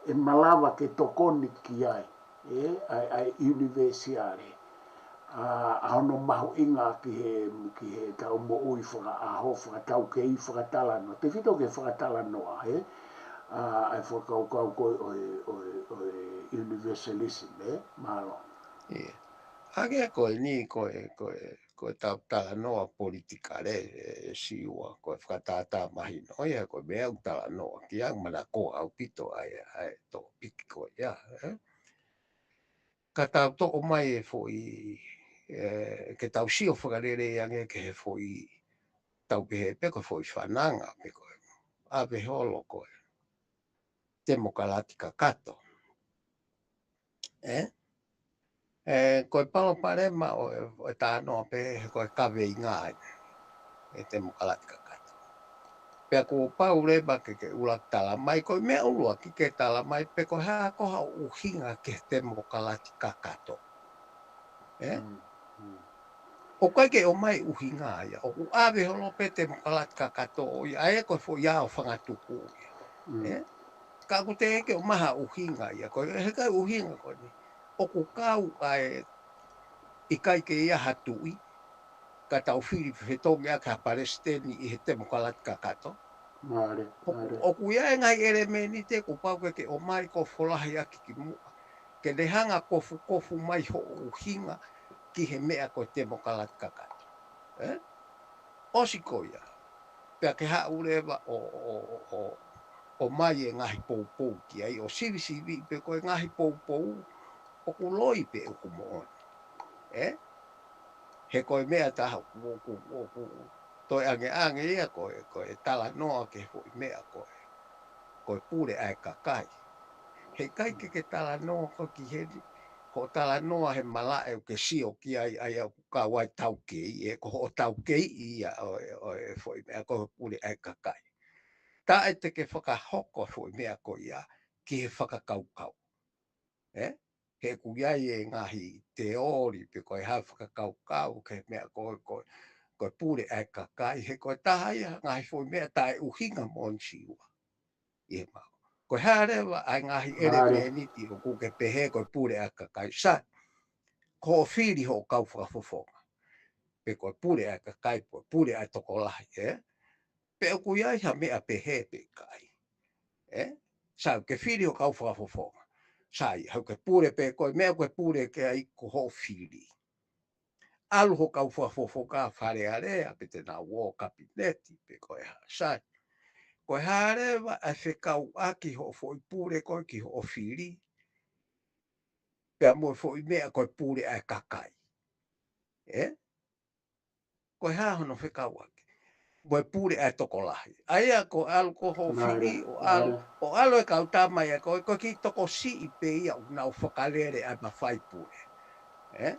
ʻe malava ke tokoni ki ai, ʻe, ʻa e, ʻa e universale. ʻA, ʻa hono mahuʻinga ki he, ki heʻetau moʻui fakaʻaho, fakataukei, fakatalanoa. Tefito ki he fakatalanoa, ʻe? ʻA, ʻa e fakakaukau ko ē ʻo e, ʻo e, ʻo e universalism, ʻe? Mālō. ʻIo. Hangē ko eni, ko e, ko e, ko ʻetau talanoa politikale, ʻe, ʻe Siua, ko e fakatātā mahino ia, ko e meʻa ʻoku talanoa ki ai, manako ʻaupito ʻa e, ʻa e tōpiki ko ia, ʻe? Ka tau toʻo mai e foʻi, ʻe, ke tau sio fakalelei ange ki he foʻi, tau pehē pē ko e foʻi fananga, pe ko e ʻave holo ko e temokalati kakato. ʻE? ʻE, ko e palopalema ʻo e, ʻo e talanoa pehē he ko e kaveinga ia ʻe temokalati kakato. Pea kuo pau leva ke, ke ʻuluaki talamai, ko e meʻa ʻuluaki ke talamai pe ko e hā ko haʻo ʻuhinga ki he temokalati kakato. ʻE? Mm, mm. ʻOku ʻikai ke ʻomai ʻuhinga ia, ʻoku ʻave holo pē temokalati kakato ʻo ia, ʻa ia ko e foʻi ao fangatuku ia. Mm. ʻE? Ka ʻoku teʻeki ke ʻomai ha ʻuhinga ia, ko e, he ʻikai ʻuhinga ko eni. ʻOku kau ʻa e ʻikai ke ʻi ai ha tuʻi, ka tau fili fetongi ʻaki ha palesiteni ʻi he temokalati kakato. Mālie, ʻOku, mālie. ʻOku ʻi ai e ngaahi ʻelemēniti ʻoku pau ke, ke ʻomai ʻo folahi ʻaki ki muʻa. Ke ne hanga ʻo kofukofu mai hoʻo ʻuhinga ki he meʻa ko e temokalati kakato. ʻE? ʻOsi ko ia. Pea ke haʻu leva ʻo, ʻo, ʻo, ʻo, ʻomai e ngaahi poupou ki ai, ʻo sivisiviʻi pe ko e ngaahi poupou ʻoku loi pe ʻoku moʻoni. ʻE? He ko e meʻa taha ʻoku, ʻoku, ʻoku toe angeange ia ko e, ko e talanoa ki he foʻi meʻa ko e, ko e pule ʻa e kakai. He ʻikai ke ke talanoa koe ki heni, hoʻo talanoa he malaʻe ʻoku ke sio ki ai, ʻa ia ʻoku kau ai taukei, ʻe, ko hoʻo taukei ia ʻo e, ʻo e foʻi meʻa ko e pule ʻa e kakai. Taʻe te ke fakahoko foʻi meʻa ko ia ki he fakakaukau. ʻE? He ʻoku ʻi ai e ngaahi teoli pe ko e hā fakakaukau ki he meʻa ko e, ko e, ko e pule ʻa e kakai, he ko e taha ia ngaahi foʻi meʻa taʻeʻuhinga moʻoni Siua. ʻIo, mau. Ko e hā leva ʻa e ngaahi ʻelemēniti ʻoku ke pehē ko e pule ʻa e kakai. Sai, ko hoʻo fili hoʻo kau fakafofonga. Pe ko e pule ʻa e kakai, pe ko e pule ʻa e tokolahi, ʻe? Pe ʻoku ʻi ai ha meʻa pehē pe ʻikai. ʻE? Sai, ke fili hoʻo kau fakafofonga. Sai, haʻu ke pule pe ko e meʻa ko e pule ki ai ko hoʻo fili. ʻAlu hoʻo kau fakafofonga Fale Alea, pe te nau ō kapineti, pe ko e hā. Sai, Ko e hā leva ʻa e fekauʻaki hoʻo foʻi pule ko ē ki hoʻo fili, pea mo e foʻi meʻa ko e pule ʻa e kakai. Ē? Ko e hā hono fekauʻaki? Mo e pule ʻa e tokolahi. ʻA ia ko e ʻalu ko hoʻo fili, ʻo ʻalu, ʻo ʻalu e kau tama ia ko ē, ko e kiʻi tokosiʻi pē ia ʻoku nau fakalele ʻa e mafai pule. Ē?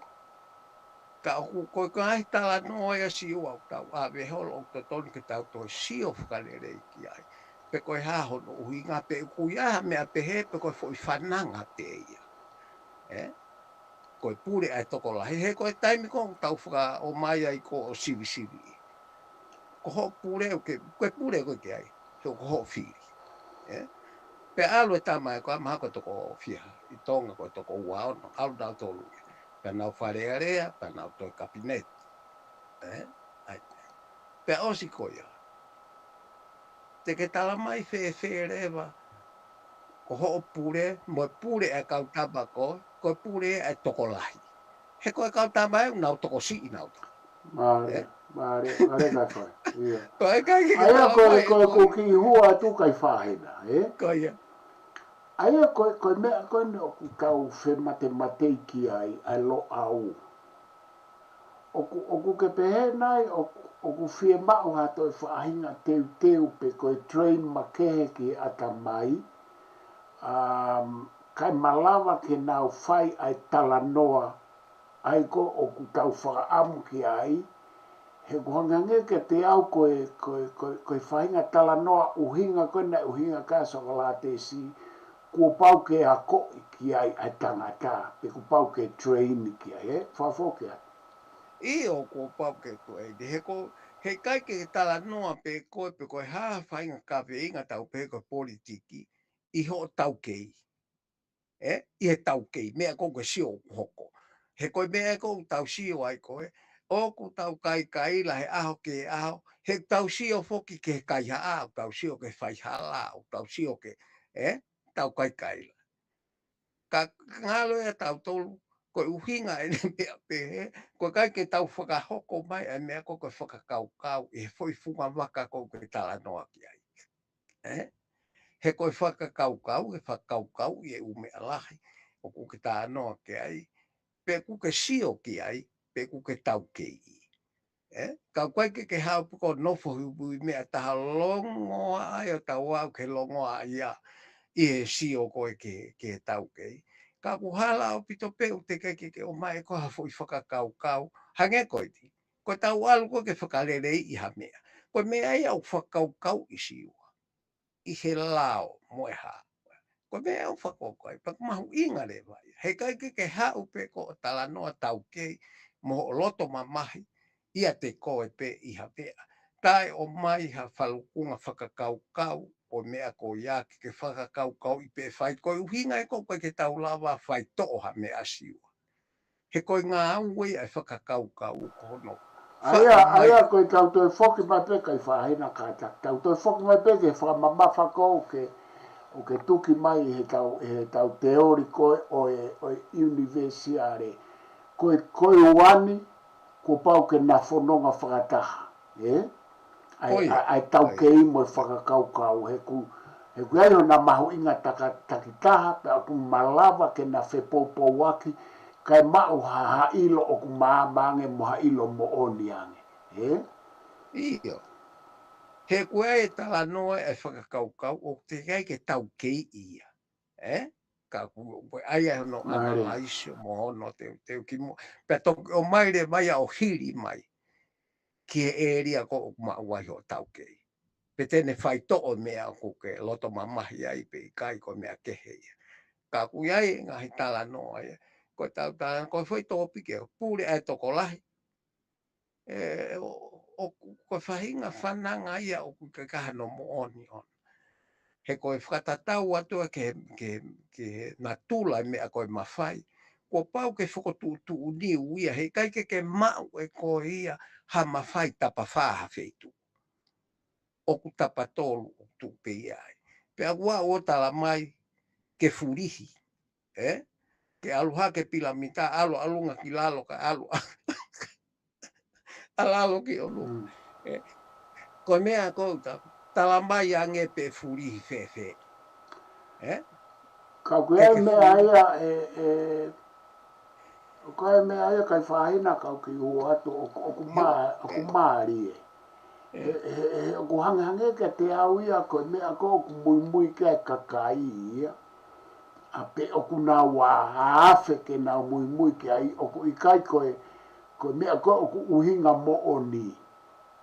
Ka ʻoku, ko e ngaahi talanoa ia Siua ʻoku tau ʻave holo ʻoku totonu ke tau toe sio fakalelei ki ai. Pe ko e hā hono ʻuhinga pe ʻoku ʻi ai ha meʻa pehē pe ko e foʻi fananga pē ia. Ē? Ko e pule ʻa e tokolahi. He ko e taimi ko ē ʻoku tau fakaʻomai ai ko ē ʻo sivisiviʻi. Ko hoʻo pule ʻoku ke, ko e pule ʻoku ke ʻi ai. He ko hoʻo fili. Ē? Pea ʻalu e tama ē ko e mahalo ko e toko fiha. ʻI Tonga ko e toko ua ono. ʻAlu nautolu. Pea nau Fale Alea, pea nau toe Kapineti. Ē? ʻAi. Pea ʻosi ko ia. Te ke tala mai fēfē leva, ko hoʻo pule, mo e pule ʻa e kau tama ko ē, ko e pule ʻa e tokolahi. He ko e kau tama ē, nau tokosiʻi nautolu. Mālie, mālie, mālie ka koe. Ia. Ko e ʻikai ke ke tala mai ko e, ko e kiʻi hua atu kai fāhina, ē? Ko ia. ʻA ia ko e, ko e meʻa ko eni ʻoku tau fematematei ki ai, ʻa e Loʻau. ʻOku, ʻoku ke pehē nai, ʻoku, ʻoku fiemaʻu ha toe faʻahinga teuteu pe ko e train makehe ki he ʻatamai, um, kae malava ke nau fai ʻa e talanoa, ʻa ia ko ē ʻoku tau fakaʻamu ki ai, he ʻoku hangehangē kiate au ko e, ko e, ko e, ko e faʻahinga talanoa ʻuhinga ko ē naʻe ʻuhinga ki ai ʻa Sokolatesi, kuo pau ke akoʻi ki ai ʻa e tangata, pe kuo pau ke train ki ai, ē? Fakafoki atu. ʻIo, kuo pau ke train. He ko, he ʻikai ke talanoa pē ko ē, pe ko e hā faʻahinga kaveinga tau pehē ko e politiki, ʻi hoʻo taukei. Ē? ʻI he taukei, meʻa ko ē ʻoku ke sio ʻoku hoko. He ko e meʻa ko ē ʻoku tau sio ai ko ē, ʻoku tau kaikaila he ʻaho ki he ʻaho, he ʻoku tau sio foki ki he kaihaʻa, ʻoku tau sio ki he faihala, ʻoku tau sio ki he, ē? Tau kaikaila. Ka ngalo ia tautolu, ko e ʻuhinga ʻene meʻa pehē, ko e ʻikai ke tau fakahoko mai ʻa e meʻa ko ē ko e fakakaukau, ʻi he foʻi funga vaka ko ē ʻoku ke talanoa ki ai. Ē? He ko e fakakaukau, he fakakaukau ʻi he ʻū meʻa lahi, ʻoku ke talanoa ki ai, pe ʻoku ke sio ki ai, pe ʻoku ke taukei. Ē? Ka ʻoku ʻikai ke ke haʻu pē ko e nofo huihui meʻa taha longoaʻa ai ʻo tau aʻu ki he longoaʻa ia ʻi he sio ko ē ki he, ki he taukei. Ka ʻoku hala ʻaupito pē ʻoku teʻeki ke ke ʻomai ko ha foʻi fakakaukau. Hangē ko eni. Ko ʻetau ʻalu ko ē ke fakaleleiʻi ha meʻa. Ko e meʻa ia ʻoku fakakaukauʻi Siua ʻi he lao mo e hā. Ko e meʻa ʻoku fakakaukauʻi, pea ʻoku mahuʻinga leva ia. He ʻikai ke ke haʻu pē ko e talanoa taukei mo hoʻo loto mamahi ʻiate koe pē ʻi ha meʻa. Taʻe ʻomai ha falukunga fakakaukau ʻo e meʻa ko ia ke ke fakakaukauʻi pē fai. Ko e ʻuhinga ē ko ē ʻoku ʻikai ke tau lava faitoʻo ha meʻa Siua. He ko e ngāue ia ʻa e fakakaukau ko hono. ʻA ia, ʻa ia ko e tau toe foki mai pē kai fāhina kātaki. Tau toe foki mai pē ke fakamamafa ko ē ʻoku ke, ʻoku ke tuki mai he tau, he tau teoli ko ē ʻo e, ʻo e ʻunivēsiale. Ko e, ko e uani, kuo pau ke na fononga fakataha. Ē? ʻA e, ʻa e, ʻa e taukei mo e fakakaukau, he ʻoku, he ʻoku ʻi ai hona mahuʻinga taka, takitaha, pea ʻoku malava ke na fepoupouaki, kae maʻu ha, ha ʻilo ʻoku maama ange mo ha ʻilo moʻoni ange. Ē? ʻIo. He ʻoku ʻi ai e talanoa ʻa e fakakaukau, ʻoku teʻeki ai ke taukei ia. Ē? Ka ʻoku, ʻoku ʻi ai hono analyze mo hono teuteu ki muʻa. Pea toki ʻomai leva ia ʻo hili mai ki he ʻēlia ko ē ʻoku maʻu ai hoʻo taukei. Pe te ne faitoʻo e meʻa ʻoku ke loto mamahi ai pe ʻikai ko e meʻa kehe ia. Ka ʻoku ʻi ai e ngaahi talanoa ia. Ko ʻetau talanoa, ko e foʻi tōpiki ē, pule ʻa e tokolahi. Ē, ʻo, ʻo, ko e faʻahinga fananga ia ʻoku ʻikai ke ʻi ai hano moʻoni ʻona. He ko e fakatatau atu ē ki he, ki he, ki he natula e meʻa ko e mafai. Kuo pau ke fokotuʻutuʻu niu ia, he ʻikai ke ke maʻu ʻe koe ia ha mafai tapafā ha feituʻu. ʻOku tapatolu ʻoku tuʻu pē ia ai. Pea ʻoku ʻi ai ʻo tala mai ke fulihi. Ē? Ke ʻalu hake pilamita, ʻalu ʻalunga ki lalo ka ʻalu ʻa lalo ki ʻolunga. Mm. Ē? Ko e meʻa ko ē ʻoku ta-, tala mai ange pe fulihi fēfē. Ē? Ka ko e meʻa ia e, e, ko e meʻa ia kai fāhina kau ki ua atu ʻoku, ʻoku mā, ʻoku mālie. He, he, he, ʻoku hangehangē kiate au ia ko e meʻa ko ʻoku muimui ki ai e kakai ia. ʻA pē ʻoku nau ʻa afe ke nau muimui ki ai, ʻoku ʻikai ko e, ko e meʻa ko ʻoku ʻuhinga moʻoni.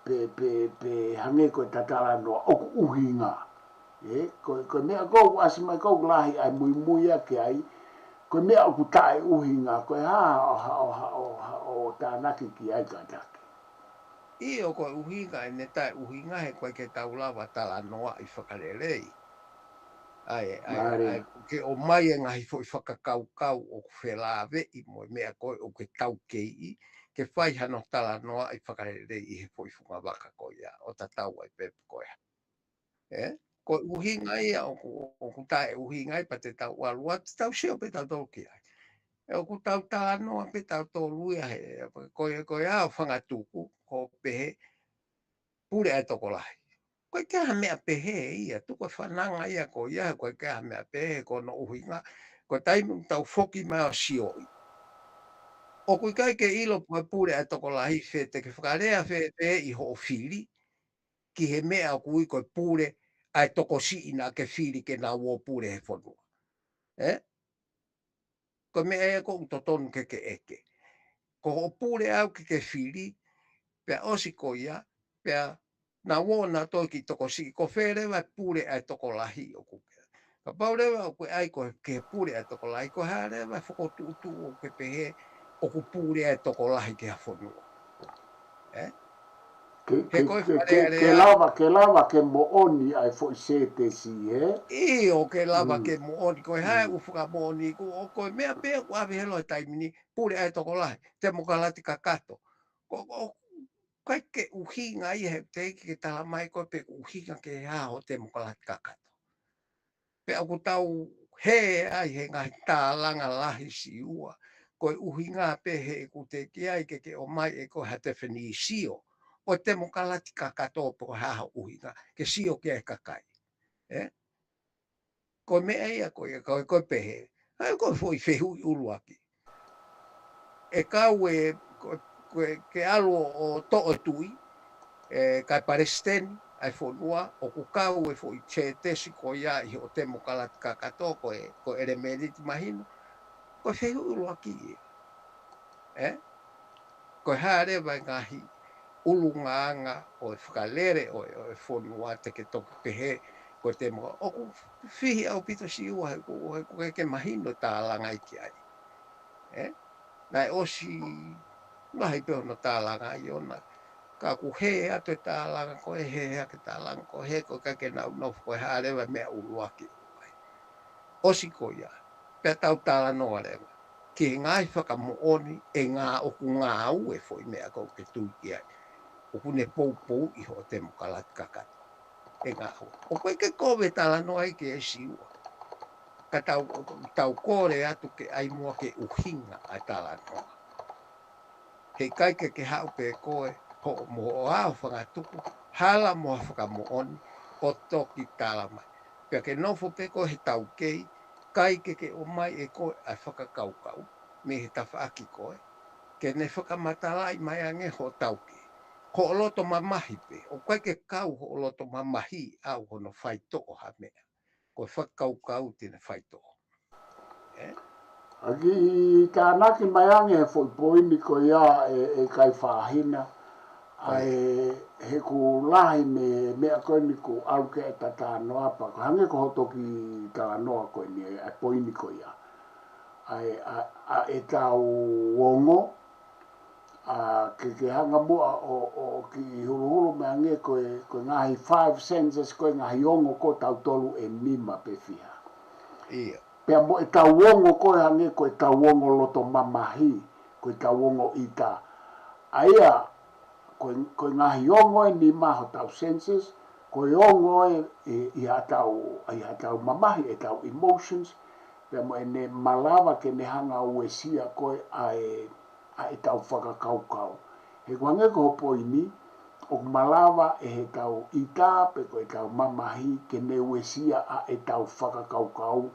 Pe, pe, pe hangē ko e talanoa, ʻoku ʻuhinga. Ē, ko, ko e meʻa ko ʻoku ʻasi mai ko ʻoku lahi ai muimui ia ki ai, ko e meʻa ʻoku taʻeʻuhinga, ko e hā, hā, hā, hā, hā, ʻo tānaki ki ai kātaki. ʻIo, ko e ʻuhinga ʻene taʻeʻuhinga he ʻoku ʻikai ke tau lava talanoaʻi fakalelei. ʻA e, ʻa e, ʻa e, ke ʻomai e ngaahi foʻi fakakaukau ʻoku felāveʻi mo e meʻa ko ē ʻoku ke taukeiʻi, ke fai hano talanoaʻi fakalelei ʻi he foʻi fungavaka ko ia, ʻo tatau ai pē pe ko e hā. Ē? Ko e ʻuhinga ia ʻoku, ʻoku taʻeʻuhinga ai pea te tau ʻalu atu, te tau sio pē tautolu ki ai. ʻE ʻoku tau talanoa pē tautolu ia he, ko e, ko e ʻa e fanga tuku, ko e pehē, pule ʻa e tokolahi. ʻOku ʻikai ke ʻi ai ha meʻa pehē ia, tuku e fananga ia ko ia, ʻoku ʻikai ke ʻi ai ha meʻa pehē, ko hono ʻuhinga, ko e taimi ʻoku tau foki mai ʻo sioʻi. ʻOku ʻikai ke ʻilo pe ko e pule ʻa e tokolahi fē, te ke fakalea fēfē ʻi hoʻo fili, ki he meʻa ʻoku ui ko e pule ʻa e tokosiʻi naʻa ke fili ke nau ō pule he fonua. Ē? Ko e meʻa ia ʻoku totonu ke ke ʻeke. Ko hoʻo pule ʻaʻau ke ke fili, pea ʻosi ko ia, pea nau ō nautolu ki he tokosiʻi, ko fē leva e pule ʻa e tokolahi ʻoku ke. Kapau leva ʻoku ke ʻai ko e ke pule ʻa e tokolahi, ko e hā leva e fokotuʻutuʻu ʻoku ke pehē ʻoku pule ʻa e tokolahi ki ha fonua. Ē? Ke, he ke, ko e ke, ke, ke lava, ke lava ke moʻoni ʻa e foʻi sētesi, ē? ʻIo, ke lava ke moʻoni, ko e hā e ʻū fakamoʻoni, ko, ʻo ko e meʻa pē ʻoku ʻave helo he taimi ni, pule ʻa e tokolahi, temokalati kakato. Ko, ʻoku ʻikai ke ʻuhinga ia he te ke tala mai ko e pe ʻuhinga ke hā ho temokalati kakato. Pea ʻoku tau hē ai he ngaahi tālanga lahi Siua, ko e ʻuhinga pē he ʻoku teʻeki ai ke ke ʻomai ʻe koe ha tefinisio ʻo e temokalati kakato pe ko e hā ho ʻuhinga, ke sio ki ai e kakai. Ē? Ko e meʻa ia ko ia, ko e, ko e pehē. ʻA ia ko e foʻi fehuʻi ʻuluaki. ʻE kau e, ko, ko e, ke ʻalu ʻo, ʻo toʻo tui, ē, kae palesiteni ʻa e fonua, ʻoku kau e foʻi sētesi ko ia ʻi hoʻo temokalati kakato, ko e, ko e ʻelemēniti mahino, ko e fehuʻi ʻuluaki ia. Ē? Ko e hā leva e ngaahi ʻulungaanga ʻo e fakalele ʻo e, ʻo e fonua te ke toki pehē, ko e temo, ʻoku fihi ʻaupito Siua he ʻoku, he ʻoku ʻikai ke mahino tālanga ia ki ai. Ē? Naʻe ʻosi lahi pē hono tālanga ʻi ʻona. Ka ʻoku hē atu e tālanga ko ē, hē hake e tālanga ko ē, he ʻoku ʻikai ke nau nofo ko e hā leva e meʻa ʻuluaki. ʻOsi ko ia, pea tau talanoa leva ki he ngaahi fakamoʻoni ʻe ngā ʻoku ngāue foʻi meʻa ko ē ʻoku ke tui ki ai. ʻOku ne poupouʻi hoʻo temokalati kakato. ʻE ngāue. ʻOku ʻikai ke kovi e talanoa ia ki he Siua. Ka tau, tau kole atu ke ʻai muʻa ke ʻuhinga ʻa e talanoa. He ʻikai ke ke haʻu pē koe, hoʻo mo hoʻo ʻā ho fanga tuku, hala mo ha fakamoʻoni, ʻo toki tala mai. Pea ke nofo pē koe he taukei, ʻikai ke ke ʻomai ʻe koe ʻa e fakakaukau, mei he tafaʻaki ko ē, ke ne fakamatalaʻi mai ange hoʻo taukei. Hoʻo loto mamahi pē, ʻoku ʻikai ke kau hoʻo loto mamahi ʻau hono faitoʻo ha meʻa. Ko e fakakaukau te ne faitoʻo. Ē? ʻA ia ke tānaki mai ange he foʻi poini ko ia ē, ē kai fāhina. ʻA ē, he ʻoku lahi mei he meʻa ko eni ʻoku ʻalu ki ai e talanoa pea ko e hangē ko hoʻo toki talanoa ko eni ē, ʻa e poini ko ia. ʻA ē, ʻa, ʻa ʻetau ongo, ʻa, ke, ke hanga muʻa ʻo, ʻo kiʻi huluhulu mai ange ko e, ko e ngaahi five senses, ko e ngaahi ongo ko ē ʻatautolu ʻe nima pe fiha. ʻIo. Pea mo ʻetau ongo ko ē hangē ko ʻetau ongo loto mamahi, ko ʻetau ongo ʻita. ʻA ia, ko e, ko e ngaahi ongo ʻe nima hotau senses, ko e ongo ē, ē, ʻi haʻatau, ʻi haʻatau mamahi, ʻetau emotions, pea mo ʻene malava ke ne hanga ʻo uesia ko ē ʻa e, ʻa ʻetau fakakaukau. He ʻoku hangē ko hoʻo poini, ʻOku malava ʻe heʻetau ʻita pe ko ʻetau mamahi ke ne uesia ʻa ʻetau fakakaukau,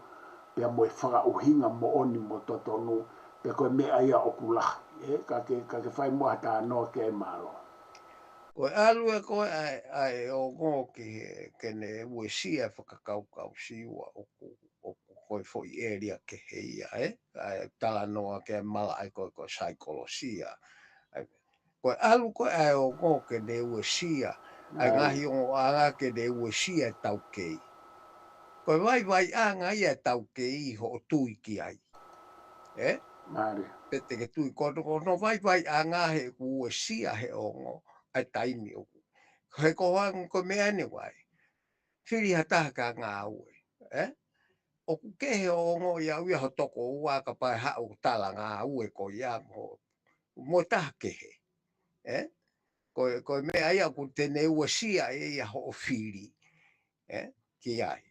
pea mo e fakaʻuhinga moʻoni mo totonu, pe ko e meʻa ia ʻoku lahi. Ē, ka ke, ka ke fai muʻa ha talanoa ki ai, mālō. Ko e ʻalu ē ko ē ʻa e, ʻa e ongo ki he, ke ne uesia e fakakaukau Siua ʻoku, ʻoku ko e foʻi ʻēlia kehe ia, ē? ʻA e talanoa ki ai malaʻe ko e, ko e saikolosia. ʻA e, ko e ʻalu ko ē ʻa e ongo ke ne uesia, ʻa e ngaahi ongoʻanga ke ne uesia e taukei. Ko e vaivaiʻanga ia e taukei hoʻo tui ki ai. Ē? Mālie. Pe te ke tui ko hono, ko hono vaivaiʻanga he ʻoku uesia he ongo, ʻa e taimi ʻoku. He ko hono ko e meʻa ʻeni ʻoku ʻai. Fili ha taha ke ngāue. Ē? ʻOku kehe ʻo ongoʻi ʻe au ia ho tokoua kapau ʻe haʻu ʻo tala ngāue ko ia mo, mo e taha kehe. Ē? Ko e, ko e meʻa ia ʻoku te ne uesia ʻe ia hoʻo fili. Ē? Ki ai.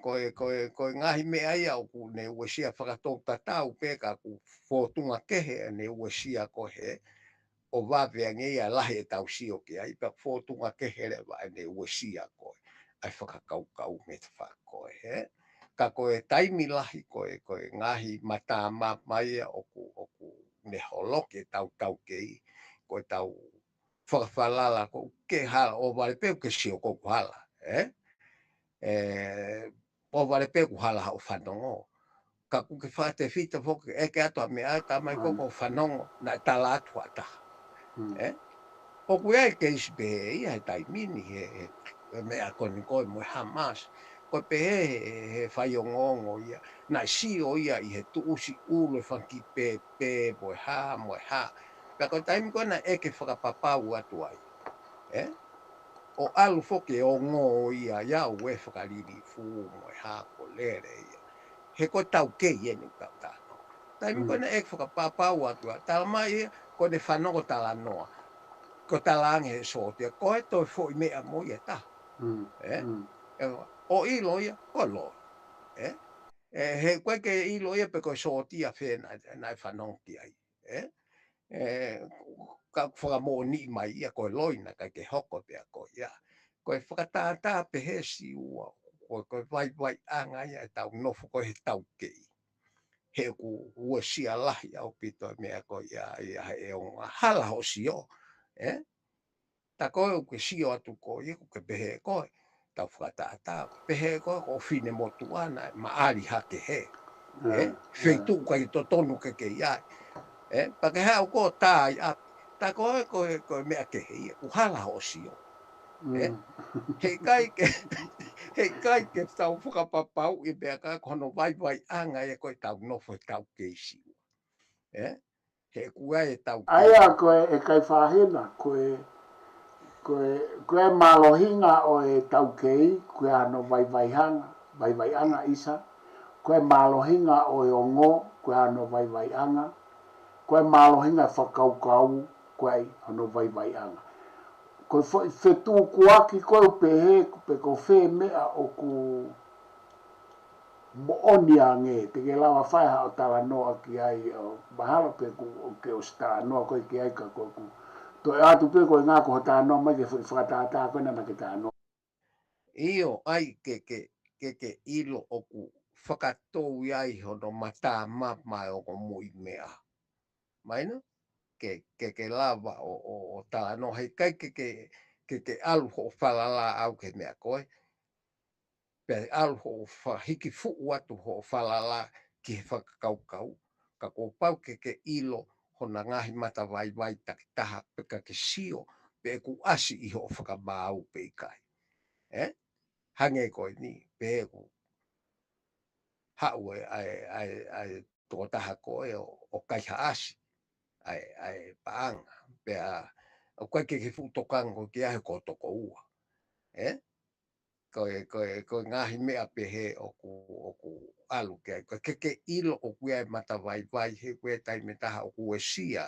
Ko e, ko e, ko e ngaahi meʻa ia ʻoku ne uesia fakatou tatau pē ka ʻoku fōtunga kehe ʻene uesia ko ē ʻo vave ange ia lahi ʻetau sio ki ai, pea fōtunga kehe leva ʻene uesia ko ē ʻa e fakakaukau mei tafa ko ē, ē? Ka ko e taimi lahi ko e, ko e ngaahi matamama ia ʻoku, ʻoku ne holoki ʻetau taukei, ko ʻetau fakafalala ko ē ke hala ʻo vale pē ke sio ko ē ʻoku hala, ē? Ē, ʻo vale pē ʻoku hala haʻo fanongo. Ka ʻoku ke fakatefito foki, ʻeke atu ʻa e meʻa, talamai ko ē ko e fanongo, naʻe tala atu ha taha. Ē? ʻOku ʻi ai e keisi pehē ia he taimi ni he, he, he meʻa ko eni ko ē mo e Hamas. Ko e pehē he, he, he faiongoongo ia, naʻe sio ia ʻi he tuʻusi ʻulu e fanga kiʻi pēpē mo e hā, mo e hā. Pea ko e taimi ko ē naʻe ʻeke fakapapau atu ai. Ē? ʻO ʻalu foki e ongo ia, ia ʻo e fakalilifu mo e hā ko e lele ia. He ko e taukei ʻeni ʻoku tau talanoa. Taimi ko ē naʻe ʻeke fakapapau atu ai, talamai ia, ko ʻene fanongo talanoa. Ko e talaange he sōtia, ko e toe foʻi meʻa mo ia taha. Ē? Ē, ʻo ʻilo ia, ko e loi. Ē? Ē, he ʻoku ʻikai ke ʻilo ia pe ko e sōtia fē naʻe, naʻe fanongo ki ai. Ē? Ē, ka fakamoʻoniʻi mai ia ko e loi naʻe ʻikai ke hoko pea ko ia. Ko e fakatātā pehē Siua, ko, ko e vaivaiʻanga ia ʻetau nofo ko ē he taukei. He ʻoku uesia lahi ʻaupito e meʻa ko ia, ia he ongo hala hoʻo sio. Ē? Tā ko ē ʻoku ke sio atu ko ia, ʻoku ke pehē ko ē, tau fakatātā, pehē ko ē, ko e finemotuʻa naʻe maʻali hake hē. Ē? Feituʻu ʻikai totonu ke ke ʻi ai. Ē? Pea ke haʻu ko ē ʻo tā ʻi ʻapi. Tā ko ē, ko e, ko e meʻa kehe ia, ʻoku hala hoʻo sio. Ē? Heʻikai ke, heʻikai ke tau fakapapauʻi pea ka ko hono vaivaiʻanga ia ko ē ʻetau nofo he taukei Siua. Ē? He ʻoku ʻi ai e taukei. ʻA ia ko e, ʻe Kaifahina, ko e, ko e, ko e mālohinga ʻo e taukei, ko e hano vaivaiʻanga, vaivaiʻanga ʻisa, ko e mālohinga ʻo e ongo, ko e hano vaivaiʻanga, ko e mālohinga fakakaukau, ko e hono vaivaiʻanga. Ko e foʻi fetukuaki ko ē ʻoku pehē, pe ko fē meʻa ʻoku moʻoni ange, te ke lava fai haʻo talanoa ki ai, ʻo mahalo pē ʻoku ke ʻosi talanoa ko ē ki ai ka ko ʻeku toe ʻatu pē ko e ngaahi ko hoʻo talanoa mai ki he foʻi fakatātā ko ē naʻa ke talanoa. ʻIo, ʻai ke, ke, ke, ke ʻilo ʻoku fakatou ʻi ai hono matamama ʻo ko e muimeʻa. Mahino? Ke, ke, ke lava ʻo, ʻo, ʻo talanoa, heʻikai ke, ke, ke, ke ʻalu hoʻo falala ʻau ki he meʻa ko ē. Pea ʻalu hoʻo fa-, hiki fuʻu atu hoʻo falala ki he fakakaukau. Ka kuo pau ke ke ʻilo hona ngaahi matavaivai takitaha pe ka ke sio pe ʻoku ʻasi ʻi hoʻo fakamaau pe ʻikai. Ē? Hangē ko eni, pe ʻoku haʻu e, ʻa e, ʻa e, ʻa e tokotaha ko ē ʻo, ʻo kaihaʻasi ʻa e, ʻa e paʻanga. Pea ʻoku ʻikai ke ke fuʻu tokanga ko ē ki ai he ko e tokoua. Ē? Ko e, ko e, ko e ngaahi meʻa pehē ʻoku, ʻoku ʻalu ki ai. Ko e ke ke ʻilo ʻoku ʻi ai e matavaivai he ko e taimi ʻe taha ʻoku uesia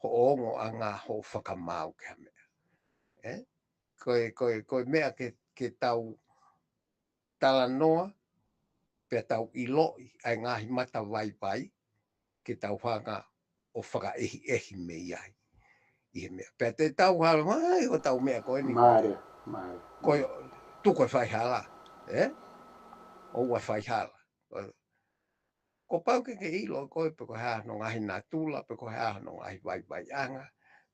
hoʻo ongoʻanga hoʻo fakamaau ki ha meʻa. Ē? Ko e, ko e, ko e meʻa ke, ke tau talanoa, pea tau ʻiloʻi ʻa e ngaahi matavaivai, ke tau hanga ʻo fakaʻehiʻehi mei ai. ʻi he meʻa. Pea te tau hala mai ʻo tau meʻa ko eni. Mālie, mālie. Ko e tuku e faihala, ē? ʻOua faihala. Kuo pau ke ke ʻilo koe pe ko e hā hono ngaahi natula, pe ko e hā hono ngaahi vaivaiʻanga,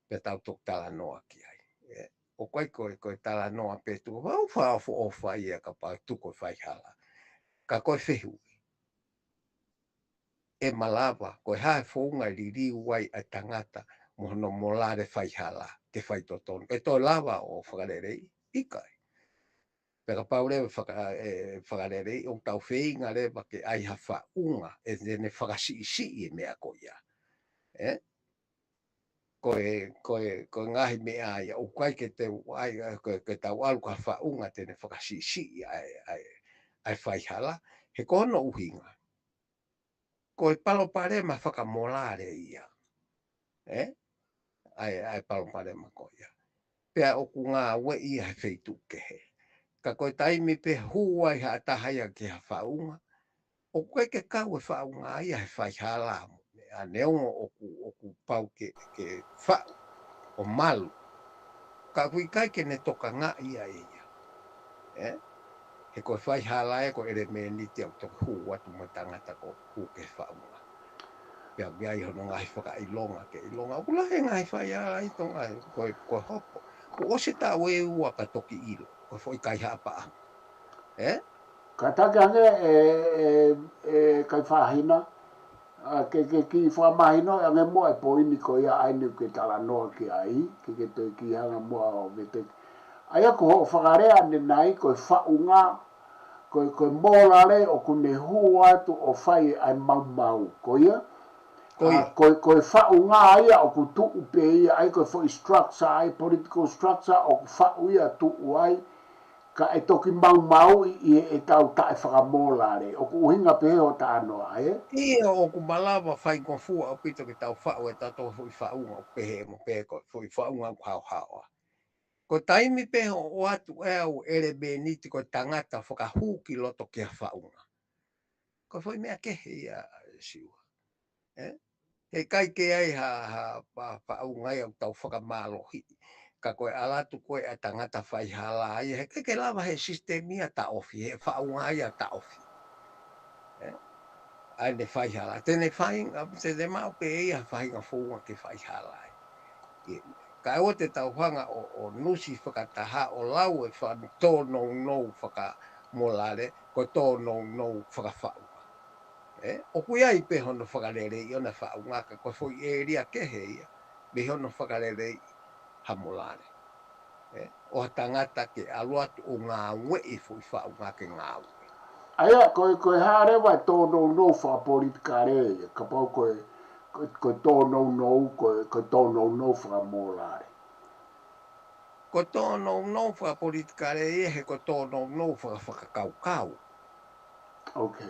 pea tau toki talanoa ki ai. Ē? ʻOku ʻikai ko e, ko e talanoa pē tuku, vau fakaʻofoʻofa ia kapau tuku e faihala. Ka ko e fehuʻi. ʻE malava, ko e hā e founga ʻe liliu ai ʻa e tangata mo hono molale faihala, ke faitotonu. ʻE toe lava ʻo fakaleleiʻi, ʻikai. Pea kapau leva faka-, ʻe fakalelei, ʻoku tau feinga leva ke ʻai ha faʻunga, ʻe te ne fakasiʻisiʻi e meʻa ko ia. Ē? Ko e, ko e, ko e ngaahi meʻa ia, ʻoku ʻikai ke te ʻai, ko e, ke tau ʻalu ki ha faʻunga te ne fakasiʻisiʻi ʻa e, ʻa e, ʻa e faihala, he ko hono ʻuhinga. Ko e palopalema fakamolale ia. Ē? ʻA e, ʻa e palopalema ko ia. Pea ʻoku ngāueʻi ia he feituʻu kehe. Ka ko e taimi pē hū ai ha taha ia ki ha faʻunga, ʻoku ʻikai ke kau e faʻunga ia he faihala mo e meʻa, neongo ʻoku, ʻoku pau ke, ke faʻu ʻo malu. Ka ʻoku ʻikai ke ne tokangaʻi ia ʻe ia. Ē? He ko e faihala ē, ko e ʻelemēniti ʻoku toki hū atu mo e tangata ko ē hū ki he faʻunga. Pea ʻoku ʻi ai hono ngaahi fakaʻilonga ke ʻilonga. ʻOku lahi e ngaahi faihala ʻi Tonga, ko e, ko e hopo. Kuo ʻosi e taʻu ʻe ua ka toki ʻilo. Ko e foʻi kaihaʻa paʻanga. Ē? Kātaki ange ē, ē, ē, Kaifahina. ʻA, ke, ke kiʻi fakamahino ange muʻa e poini ko ia ʻa eni ʻoku ke talanoa ki ai, ke ke toe kiʻi hanga muʻa ʻo vete. ʻA ia ko hoʻo fakalea ʻanenai, ko e faʻunga, ko e, ko e molale ʻoku ne hū atu ʻo fai ʻa e maumau. Ko ia? Ko ia. ʻA, ko e, ko e faʻunga ia ʻoku tuʻu pē ia, ʻa ia ko e foʻi structure, ʻa e political structure ʻoku faʻu ia tuʻu ai, ka ʻe toki maumauʻi ʻi he ʻetau taʻefakamolale. ʻOku ʻuhinga pehē hoʻo talanoa, ē? ʻIo, ʻoku malava faingofua ʻaupito ke tau faʻu ʻe tautolu foʻi faʻunga ʻoku pehē mo pehē ko e foʻi faʻunga ʻoku haohaoa. Ko e taimi pē ʻoku ʻoatu ʻe au ʻelemēniti ko e tangata fakahū ki loto ki ha faʻunga. Ko e foʻi meʻa kehe ia, Siua. Ē? He ʻikai ke ʻi ai ha, ha, pa, faʻunga ia ʻoku tau fakamālohiʻi. Ka ko e ʻalu atu ko ē ʻa e tangata faihala ia, he ʻikai ke lava he sisitemi ia taʻofi, he faʻunga ia taʻofi. Ē? ʻA ʻene faihala. Te ne fai, te ne maʻu pē ia faʻahinga founga ke faihala ai. Ē. Ka ʻoua te tau hanga ʻo, ʻo nusi fakataha ʻo lau e fakatōnounou fakamolale, ko e tōnounou fakafaʻunga. Ē, ʻoku ʻi ai pē hono fakaleleiʻi ʻona faʻunga ka ko e foʻi ʻēlia kehe ia, mei hono fakaleleiʻi ha molale. Ē, ʻo ha tangata ke ʻalu atu ʻo ngāueʻi foʻi faʻunga ke ngāue. ʻA ia, ko e, ko e hā leva e tōnounou fakapolitikale ia, kapau ko e, ko e, ko e tōnounou, ko e, ko e tōnounou fakamolale. Ko e tōnounou fakapolitikale ia, he ko e tōnounou fakafakakaukau. Ok,